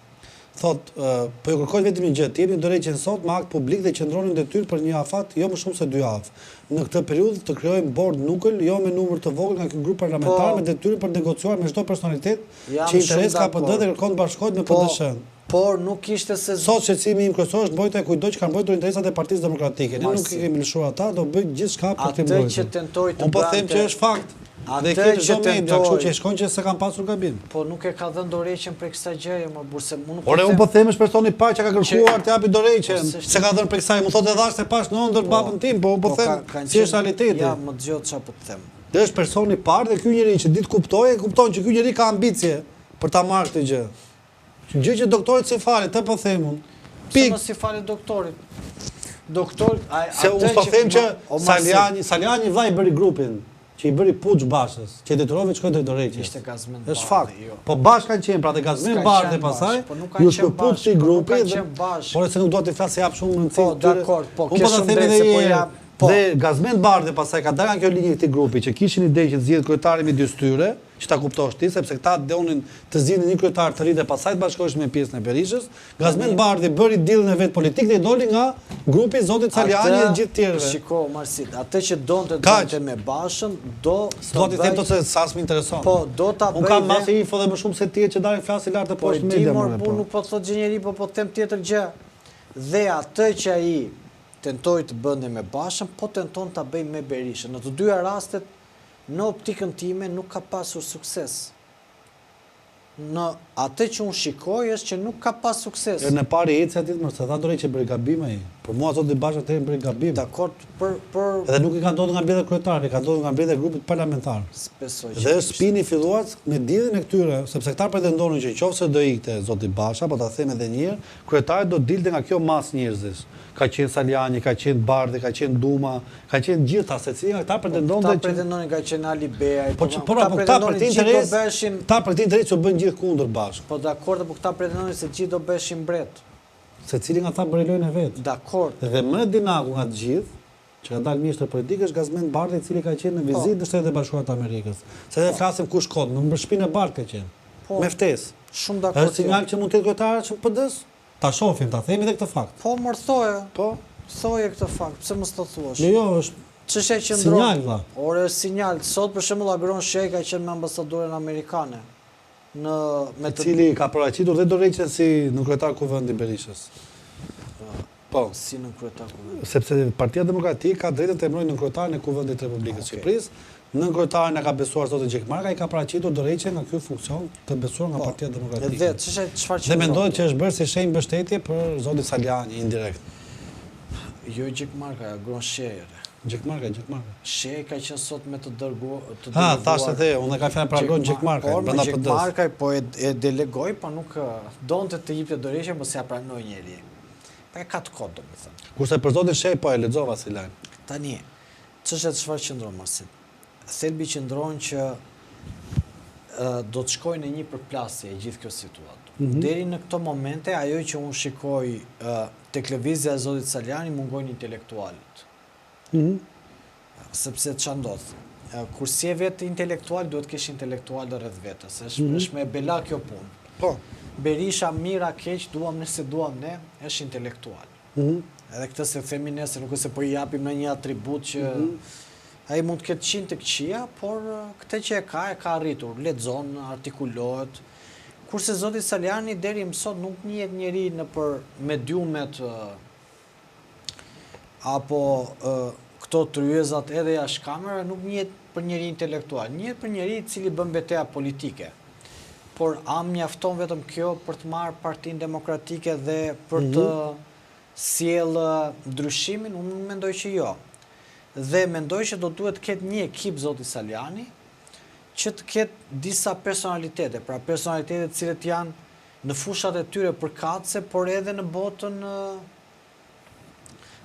[SPEAKER 2] Thot, ë, po ju kërkoj vetëm një gjë, të jepni dorëheqjen sot me akt publik dhe qëndroni në detyrë për një afat jo më shumë se 2 javë. Në këtë periudhë të krijojmë bord nukël, jo me numër të vogël nga ky grup parlamentar
[SPEAKER 1] Po.
[SPEAKER 2] me detyrën për të negociuar me çdo personalitet
[SPEAKER 1] Jam
[SPEAKER 2] që interes
[SPEAKER 1] shumë
[SPEAKER 2] ka PD
[SPEAKER 1] dakord.
[SPEAKER 2] dhe kërkon të bashkohet me
[SPEAKER 1] Po,
[SPEAKER 2] PDSH-n.
[SPEAKER 1] por nuk ishte se
[SPEAKER 2] Sot shqetësimi im kryesor është mbrojtja e kujtdo që ka mbrojtur interesat e Partisë Demokratike. Ne nuk
[SPEAKER 1] Marsi.
[SPEAKER 2] i kemi lëshuar ata, do bëjmë gjithçka për të
[SPEAKER 1] Atë
[SPEAKER 2] mbrojtur.
[SPEAKER 1] që tentoi të
[SPEAKER 2] Unë po them
[SPEAKER 1] bënte-
[SPEAKER 2] që është fakt. Dhe
[SPEAKER 1] Atë
[SPEAKER 2] ke
[SPEAKER 1] që
[SPEAKER 2] çdo media, kështu
[SPEAKER 1] tentoi-
[SPEAKER 2] që e shkon që s'e kam pasur gabim.
[SPEAKER 1] Po nuk e ka dhënë dorëheqjen prej kësaj gjëje, më burr, se unë nuk
[SPEAKER 2] Ore, unë po them është personi i parë që ka kërkuar të japi dorëheqjen.
[SPEAKER 1] Po, s'është-
[SPEAKER 2] Se ka dhënë prej kësaj, më thotë e dhash se pash në ëndër babën tim, po unë po them
[SPEAKER 1] ka- kanë
[SPEAKER 2] si është
[SPEAKER 1] qenë-
[SPEAKER 2] realiteti.
[SPEAKER 1] Ja, më dëgjoj çfarë po të them.
[SPEAKER 2] Dhe është personi i parë dhe ky njeri që ditë kuptojë, e kupton që ky njeri ka ambicie për ta marrë këtë gjë. Gjë që doktorit si falet, të po them unë.
[SPEAKER 1] Pse
[SPEAKER 2] Pik.
[SPEAKER 1] mos i falet doktorit? Doktor, ai
[SPEAKER 2] Se
[SPEAKER 1] atë
[SPEAKER 2] unë po them që
[SPEAKER 1] o, Marcel,
[SPEAKER 2] Salianji, Salianji vllai i bëri grupin, që i bëri puç Bashës, që e detyrove të shkojë drejt dorëheqjes.
[SPEAKER 1] Ishte Gazmend
[SPEAKER 2] Është
[SPEAKER 1] Bardhi,
[SPEAKER 2] fakt.
[SPEAKER 1] jo.
[SPEAKER 2] Po bashkë kanë qenë, pra dhe Gazmend
[SPEAKER 1] S'ka
[SPEAKER 2] Bardhi
[SPEAKER 1] qenë
[SPEAKER 2] pastaj,
[SPEAKER 1] bashkë, po nuk kanë
[SPEAKER 2] ju
[SPEAKER 1] qenë
[SPEAKER 2] shkëput
[SPEAKER 1] bashkë,
[SPEAKER 2] si
[SPEAKER 1] po nuk
[SPEAKER 2] grupi
[SPEAKER 1] kanë
[SPEAKER 2] dhe
[SPEAKER 1] qenë bashkë.
[SPEAKER 2] Por se nuk dua t'i flas se jap shumë rëndësi.
[SPEAKER 1] Po,
[SPEAKER 2] këtyre.
[SPEAKER 1] dakord, po,
[SPEAKER 2] Unë
[SPEAKER 1] ke
[SPEAKER 2] po ta
[SPEAKER 1] shumë
[SPEAKER 2] them
[SPEAKER 1] drejtë
[SPEAKER 2] edhe
[SPEAKER 1] se po
[SPEAKER 2] një herë.
[SPEAKER 1] jap- po.
[SPEAKER 2] Dhe Gazmend Bardhi pastaj ka dalë nga kjo linjë e këtij grupi që kishin ide që të zgjidhet kryetari midis tyre, që ta kuptosh ti, sepse këta donin të zgjidhnin një kryetar të ri dhe pastaj të bashkoheshin me pjesën e Berishës. Gazmend Bardhi bëri dealin e vet politik dhe i doli nga grupi i zotit Salianji
[SPEAKER 1] Atë-
[SPEAKER 2] dhe gjithë tjerëve.
[SPEAKER 1] Shiko, Marsit, atë që donte të
[SPEAKER 2] Kaq.
[SPEAKER 1] bënte me Bashën, do
[SPEAKER 2] Do t'i them
[SPEAKER 1] bëj-
[SPEAKER 2] të se sa s'më intereson.
[SPEAKER 1] Po, do ta
[SPEAKER 2] Unë
[SPEAKER 1] bëj
[SPEAKER 2] kam
[SPEAKER 1] dhe-
[SPEAKER 2] masë info dhe më shumë se ti që dalin flasin lart e
[SPEAKER 1] Po e
[SPEAKER 2] poshtë
[SPEAKER 1] di
[SPEAKER 2] media.
[SPEAKER 1] mor
[SPEAKER 2] more,
[SPEAKER 1] burr,
[SPEAKER 2] po.
[SPEAKER 1] nuk po thot gjë njeri, po po them tjetër gjë. Dhe atë që ai tentoi të bënte me Bashën, po tenton ta bëj me Berishën. Në të dyja rastet, në optikën time nuk ka pasur sukses. Në atë që unë shikoj është që nuk ka pas sukses.
[SPEAKER 2] Herën e parë i eci aty, mos e tha dorë që bëri gabim ai. Për mua zoti Basha atëherë bëri gabim.
[SPEAKER 1] Dakord për për
[SPEAKER 2] Edhe nuk i ka ndodhur nga mbledhja kryetare, i ka ndodhur nga mbledhja e grupit parlamentar.
[SPEAKER 1] s'besoj që
[SPEAKER 2] Dhe është spini filluar me dilin e këtyre, sepse këta pretendonin që qofse do ikte zoti Basha, po ta them edhe një herë, kryetari do dilte nga kjo masë njerëzish. Ka qenë Salianji, ka qenë Bardhi, ka qenë Duma, ka qenë gjitha, secili nga këta pretendonte
[SPEAKER 1] Këta
[SPEAKER 2] që
[SPEAKER 1] pretendonin ka qenë Ali Beaj,
[SPEAKER 2] Po që po pra, po këta për të
[SPEAKER 1] gjithë do
[SPEAKER 2] interes,
[SPEAKER 1] bëheshin,
[SPEAKER 2] këta për të interes u bën gjithë kundër bashkë.
[SPEAKER 1] po dakord, po këta pretendonin se gjithë do bëheshin mbret.
[SPEAKER 2] Secili nga ata bëri lojën e vet.
[SPEAKER 1] Dakord.
[SPEAKER 2] Dhe më dinaku nga të gjithë, që ka dalë mjeshtër politik është Gazmend Bardhi, i cili ka qenë në
[SPEAKER 1] Po.
[SPEAKER 2] vizitë në Shtetet e Bashkuara të Amerikës. Se ne flasim kush kod, në shtëpinë e Bardhë ka qenë.
[SPEAKER 1] Po.
[SPEAKER 2] Me ftesë.
[SPEAKER 1] Shumë dakord.
[SPEAKER 2] Është sinjal që mund të jetë kryetari që PD-s? Ta shohim, ta themi edhe këtë fakt.
[SPEAKER 1] Po mor thoje,
[SPEAKER 2] Po.
[SPEAKER 1] thoje këtë fakt, pse mos të thuash?
[SPEAKER 2] Jo, jo, është
[SPEAKER 1] Çështja që ndron.
[SPEAKER 2] Sinjal, vlla.
[SPEAKER 1] Ore, është sinjal. Sot për shembull Agron Shej ka qenë me ambasadoren amerikane në me
[SPEAKER 2] i cili ka paraqitur dhe dorëheqjen si në kryetar kuvendit Berishës. Po.
[SPEAKER 1] si në kryetar kuvendit.
[SPEAKER 2] Sepse Partia Demokratike ka drejtën të emërojë nënkryetarin e Kuvendit të Republikës së
[SPEAKER 1] Okej.
[SPEAKER 2] Shqipërisë. Nënkryetarin e ka besuar zotin Gjekmarka, i ka paraqitur dorëheqjen nga ky funksion të besuar nga
[SPEAKER 1] Po.
[SPEAKER 2] Partia Demokratike.
[SPEAKER 1] Dhe çështja çfarë
[SPEAKER 2] Dhe mendohet që është bërë si shenjë mbështetje për zotin Salianji indirekt.
[SPEAKER 1] Jo Gjekmarkaj, Agron Shehaj.
[SPEAKER 2] Gjekmarkaj, Gjekmarkaj.
[SPEAKER 1] Shehaj ka qenë sot me të dërgu,
[SPEAKER 2] të dërguar. Ha, thashë the, unë e kam fjalën për Agron Gjekmarkaj,
[SPEAKER 1] po, brenda PD-së. Gjekmarkaj po e, e delegoi, po nuk donte të jepte dorëheqjen, po s'ia pranoi njeri. Po e ka të kotë,
[SPEAKER 2] domethënë. Kurse për zotin Shehaj po e lexova si lajm.
[SPEAKER 1] Tani, çështja çfarë qëndron Marsit? Thelbi qëndron që do të shkojë në një përplasje e gjithë kjo situatë. Mm -hmm. Deri në këto momente, ajo që unë shikoj tek lëvizja e zotit Salianji mungojnë intelektualët. Mm -hmm. Sepse ça ndodh? Kur s'je vetë intelektual, duhet të kesh intelektual rreth vetes. Është mm -hmm. është me bela kjo punë.
[SPEAKER 2] Po.
[SPEAKER 1] Berisha mirë a keq, duam ne s'e duam ne, është intelektual. Mm -hmm. Edhe këtë s'e themi ne, se nuk është se po i japim ne një atribut që mm -hmm. ai mund të ketë qind të këqija, por këtë që e ka, e ka arritur, lexon, artikulohet. Kurse zoti Salianji deri më sot nuk njihet njeri nëpër mediumet apo këto tryezat edhe jashtë kamera, nuk njihet për njeri intelektual, njihet për njeri i cili bën beteja politike. Por a mjafton vetëm kjo për të marrë Partinë Demokratike dhe për të mhm. sjellë ndryshimin? Unë mendoj që jo. Dhe mendoj që do duhet të ketë një ekip zoti Salianji, që të ketë disa personalitete, pra personalitete të cilët janë në fushat e tyre përkatëse, por edhe në botën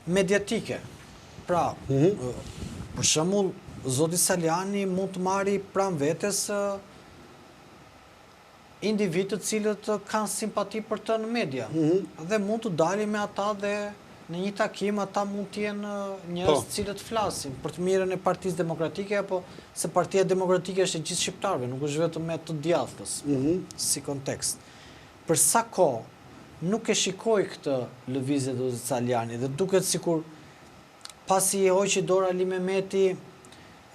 [SPEAKER 1] mediatike. Pra, mm -hmm. për shembull, zoti Salianji mund të marri pranë vetes individë të cilët kanë simpati për të në media. Mm -hmm. Dhe mund të dali me ata dhe në një takim ata mund të jenë njerëz po. të cilët flasin për të mirën e Partisë Demokratike apo se Partia Demokratike është e gjithë shqiptarëve, nuk është vetëm e të djathtës mm -hmm. si kontekst. Për sa kohë nuk e shikoj këtë lëvizje të zotit Salianji dhe duket sikur pasi i hoqi dorë Ali Mehmeti,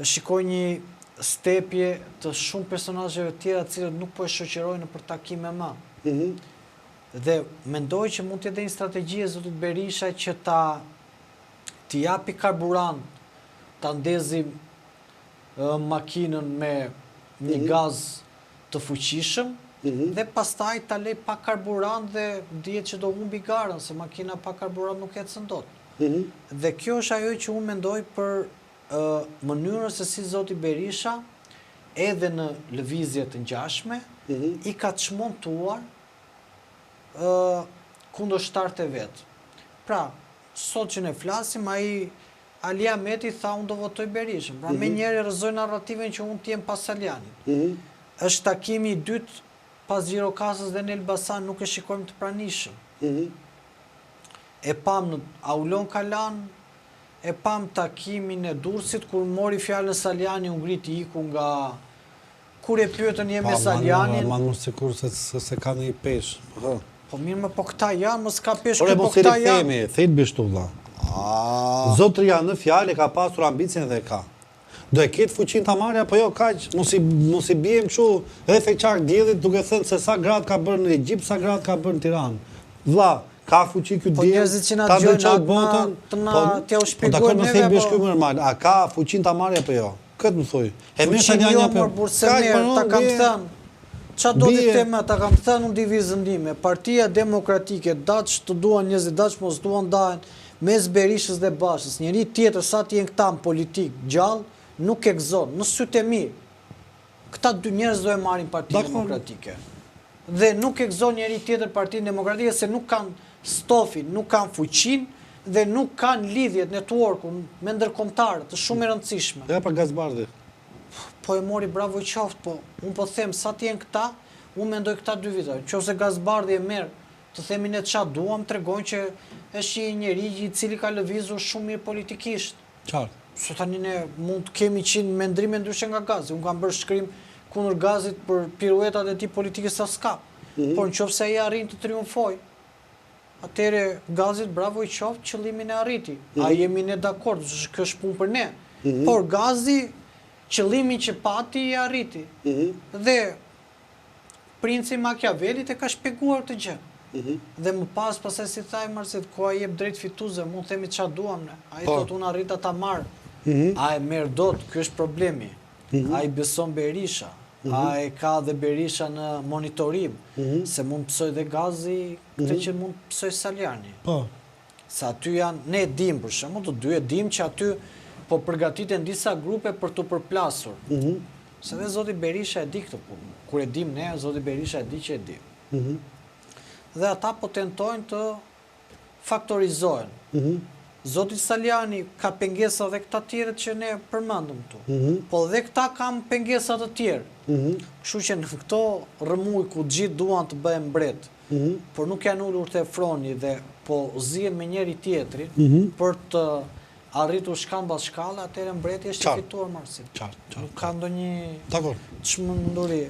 [SPEAKER 1] shikoj një stepje të shumë personazheve të tjera të cilët nuk po e shoqërojnë nëpër takime më. Mm -hmm. Dhe mendoj që mund të jetë një strategji e zotit Berisha që ta t'i japi karburant, ta ndezi makinën me një mm -hmm. gaz të fuqishëm mm -hmm. dhe pastaj ta lej pa karburant dhe dihet që do humbi garën se makina pa karburant nuk ecën dot. Mm -hmm. Dhe kjo është ajo që unë mendoj për mënyrën se si zoti Berisha edhe në lëvizje të ngjashme mm -hmm. i ka çmontuar ë kundërshtarët e vet. Pra, sot që ne flasim, ai Ali Ahmeti tha unë do votoj Berishën. Pra, mm -hmm. menjëherë rrëzoi narrativën që unë të jem pas Salianjit. Mm -hmm. Është takimi i dytë pas Gjirokastrës dhe në Elbasan nuk e shikojmë të pranishëm. Mm -hmm. E pam në Aulon Kalanë, E pamë takimin e Durrësit kur mori fjalën Salianji u ngrit iku nga kur e pyetën je me Salianjin.
[SPEAKER 2] Po aman mos sikur se se ka ndonjë peshë.
[SPEAKER 1] Po. Po mirë më po këta janë mos ka peshë ky po këta
[SPEAKER 2] janë. Ore mos i rikthehemi, thelbi është vëlla. Zotëria në fjalë e ka pasur ambicien dhe e ka. Do e ketë fuqinë ta marrë apo jo kaq, mos i mos i biem kështu rreth e qark diellit duke thënë se sa gradë ka bërë në Egjipt, sa gradë ka bërë në Tiranë. Vëlla, ka fuqi ky
[SPEAKER 1] po diell ta ndriçojë botën, të na po, t'jua
[SPEAKER 2] po shpjegojnë neve apo. Po dakord, normal, a ka fuqinë ta marrë apo jo? Këtë më thuj.
[SPEAKER 1] E merr Salianji jo, apo jo? Kaq po ta kam thënë. Ça do të them, ta kam thënë unë divizën time. Partia Demokratike, daç të duan njerëzit, daç mos duan ndahen mes Berishës dhe Bashës. Njeri tjetër sa të jenë këta në politikë gjallë, nuk ekziston. Në sytë e mi, këta dy njerëz do e marrin Partinë Demokratike. Dhe nuk ekziston njeri tjetër Partinë Demokratike se nuk kanë stofin, nuk kanë fuqinë dhe nuk kanë lidhjet, network-un me ndërkombëtarët, është shumë e rëndësishme.
[SPEAKER 2] Ja pa Gaz Bardhi.
[SPEAKER 1] Po e mori bravo i qoftë, po unë po them sa të jenë këta, unë mendoj këta dy vite. Qoftë se Gaz Bardhi e merr, të themi ne ça duam, tregon që është një njeri i cili ka lëvizur shumë mirë politikisht.
[SPEAKER 2] Qartë.
[SPEAKER 1] Se tani ne mund të kemi qind mendime ndryshe nga Gazi. Unë kam bërë shkrim kundër Gazit për piruetat e tij politike sa s'ka. Mm -hmm. Por në qoftë se ai arrin të triumfojë, atëherë Gazit bravo i qoftë, qëllimin e arriti. Mm -hmm. A jemi ne dakord, kjo është punë për ne. Mm -hmm. Por Gazi qëllimin që pati e arriti. Mm -hmm. Dhe princi Machiavellit e ka shpjeguar këtë gjë. Mm -hmm. Dhe më pas, pastaj si tha ai Marsit, koha jep drejt fituesve, mund të themi ça duam ne. Ai po. thotë unë arrita ta marr. Mm -hmm. A e merr dot, ky është problemi. Mm -hmm. A i beson Berisha? Mm -hmm. A e ka dhe Berisha në monitorim? Mm -hmm. Se mund të pësojë dhe Gazi këtë mm -hmm. që mund të pësojë Salianji.
[SPEAKER 2] Po.
[SPEAKER 1] Se aty janë, ne e dimë për shembull, të dy e dimë që aty po përgatiten disa grupe për t'u përplasur. Se dhe zoti Berisha e di këtë punë. Kur e dimë ne, zoti Berisha e di që e di. Dhe ata po tentojnë të faktorizohen. Zoti Salianji ka pengesa dhe këta tjerët që ne përmendëm këtu. Po dhe këta kanë pengesa të tjerë. Kështu që në këto rrëmujë ku të gjithë duan të bëhen mbret, por nuk janë ulur te froni dhe po zihen me njëri tjetrin për të arritur shkallë mbas shkalle, atëherë mbreti është i fituar Marsit.
[SPEAKER 2] Qartë, qartë.
[SPEAKER 1] Nuk ka ndonjë
[SPEAKER 2] Dakor.
[SPEAKER 1] çmenduri.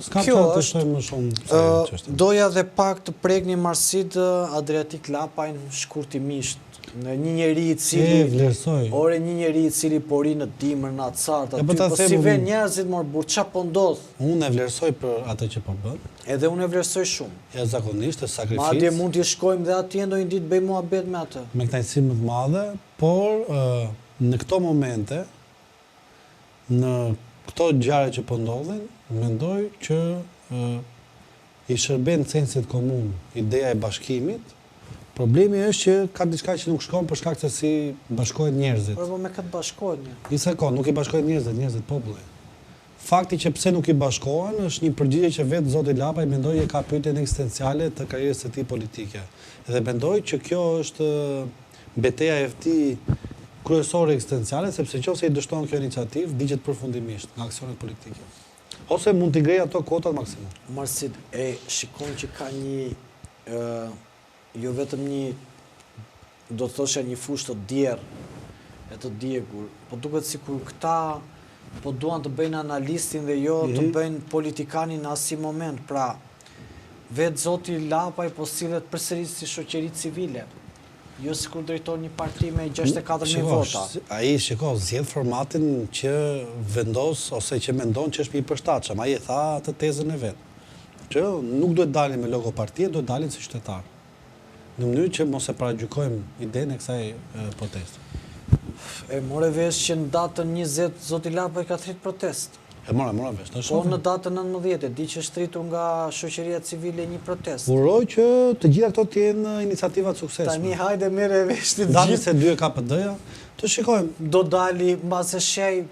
[SPEAKER 2] S'ka çfarë të shtojmë më shumë se
[SPEAKER 1] çështja. Doja dhe pak të prekni Marsit Adriatik Lapajn shkurtimisht. Në një njeri i cili
[SPEAKER 2] E vlerësoj.
[SPEAKER 1] Ore një njeri i cili po rri në dimër në acartë
[SPEAKER 2] E po
[SPEAKER 1] aty,
[SPEAKER 2] ta
[SPEAKER 1] po
[SPEAKER 2] them
[SPEAKER 1] si
[SPEAKER 2] unë.
[SPEAKER 1] venë njerëzit mor burrë, ça po ndodh?
[SPEAKER 2] Unë e vlerësoj për atë që po bën.
[SPEAKER 1] Edhe unë e vlerësoj shumë.
[SPEAKER 2] Jashtëzakonisht, është sakrificë.
[SPEAKER 1] Madje mund t'i shkojmë dhe atje ndonjë ditë bëjmë muhabet me atë.
[SPEAKER 2] Me kënaqësi më të madhe, por në këto momente, në këto ngjarje që po ndodhin, mendoj që i shërben sensit komun ideja e bashkimit. Problemi është që ka diçka që nuk shkon për shkak se si bashkohen njerëzit.
[SPEAKER 1] Por po me këtë bashkohet një.
[SPEAKER 2] Një sekond, nuk i bashkohen njerëzit, njerëzit populli. Fakti që pse nuk i bashkohen është një përgjigje që vetë zoti Lapaj mendoj e ka pyetjen ekzistenciale të karrierës së tij politike. Dhe mendoj që kjo është beteja e tij kryesore ekzistenciale, sepse nëse i dështon kjo iniciativë, digjet përfundimisht nga aksionet politike. Ose mund t'i ngrejë ato kuotat maksimum.
[SPEAKER 1] Marsit, e shikon që ka një jo vetëm një do të thosha një fushë të djerrë e të djegur, po duket sikur këta po duan të bëjnë analistin dhe jo të mhm. bëjnë politikanin në asnjë moment. Pra, vetë zoti Lapaj po sillet përsëri si shoqëri civile. Jo sikur drejton një parti me 64.000 vota.
[SPEAKER 2] Ai shiko, zgjedh formatin që vendos ose që mendon që është më i përshtatshëm. Ai e tha atë tezën e vet. Që nuk duhet dalin me logo partie, duhet dalin si qytetarë. Në mënyrë që mos e paragjykojmë idenë e kësaj proteste.
[SPEAKER 1] E more vesh që në datën 20 zoti Lapaj ka thirrë protestë.
[SPEAKER 2] E mora, mora vesh.
[SPEAKER 1] Po në datën 19, e di që është thirrur nga shoqëria civile një protestë.
[SPEAKER 2] Uroj që të gjitha këto të jenë iniciativa të suksesshme.
[SPEAKER 1] Tani hajde merre vesh ti
[SPEAKER 2] të gjithë. Datën 22 e ka PD-ja, të shikojmë.
[SPEAKER 1] Do dali mbase shej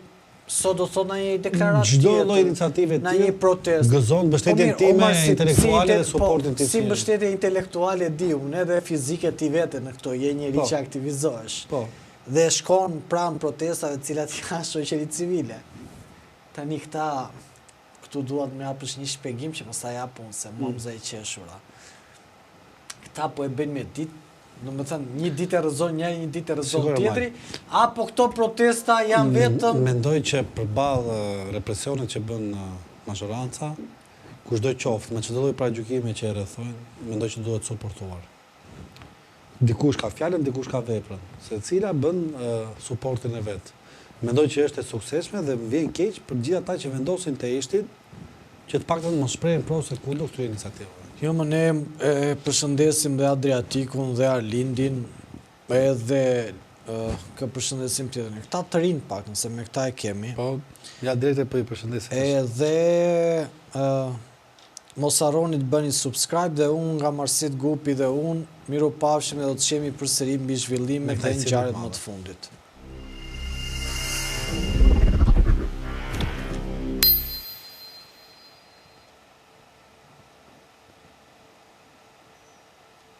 [SPEAKER 1] Sot do thotë ndonjë deklaratë tjetër.
[SPEAKER 2] Çdo lloj iniciative të
[SPEAKER 1] tillë protestë.
[SPEAKER 2] Gëzon
[SPEAKER 1] po
[SPEAKER 2] mbështetjen time intelektuale dhe
[SPEAKER 1] po,
[SPEAKER 2] suportin tim.
[SPEAKER 1] Si mbështetje intelektuale di unë edhe fizike ti vete në këto, je njeri po. që aktivizohesh.
[SPEAKER 2] Po.
[SPEAKER 1] Dhe shkon pranë protestave të cilat janë shoqëri civile. Tani këta këtu dua të më japësh një shpjegim që mos ta jap unë se mua mm. më zë e qeshura. Këta po e bëjnë me ditë, domethënë, një ditë e rrëzon njëri, një ditë e rrëzon tjetri, apo këto protesta janë vetëm...
[SPEAKER 2] Mendoj që përballë represionit që bën mazhoranca, kushdo qoftë, me çdo lloj paragjykime që e rrethojnë, mendoj që duhet suportuar. Dikush ka fjalën, dikush ka veprën. Secila bën suportin e vet. Mendoj që është e suksesshme dhe më vjen keq për gjithë ata që vendosin të heshtin, Që të paktën mos shprehen pro ose kundër këtyre iniciativave.
[SPEAKER 1] Jo më ne e përshëndesim dhe Adriatikun dhe Arlindin edhe kë përshëndesim tjetër. Këta të rinj pak, nëse me këta e kemi.
[SPEAKER 2] Po, ja drejtë po i përshëndesim.
[SPEAKER 1] Edhe mos harroni të bëni subscribe dhe unë nga Marsit Gupi dhe unë, mirupafshim dhe do të shihemi përsëri mbi zhvillimet dhe ngjarjet më të fundit.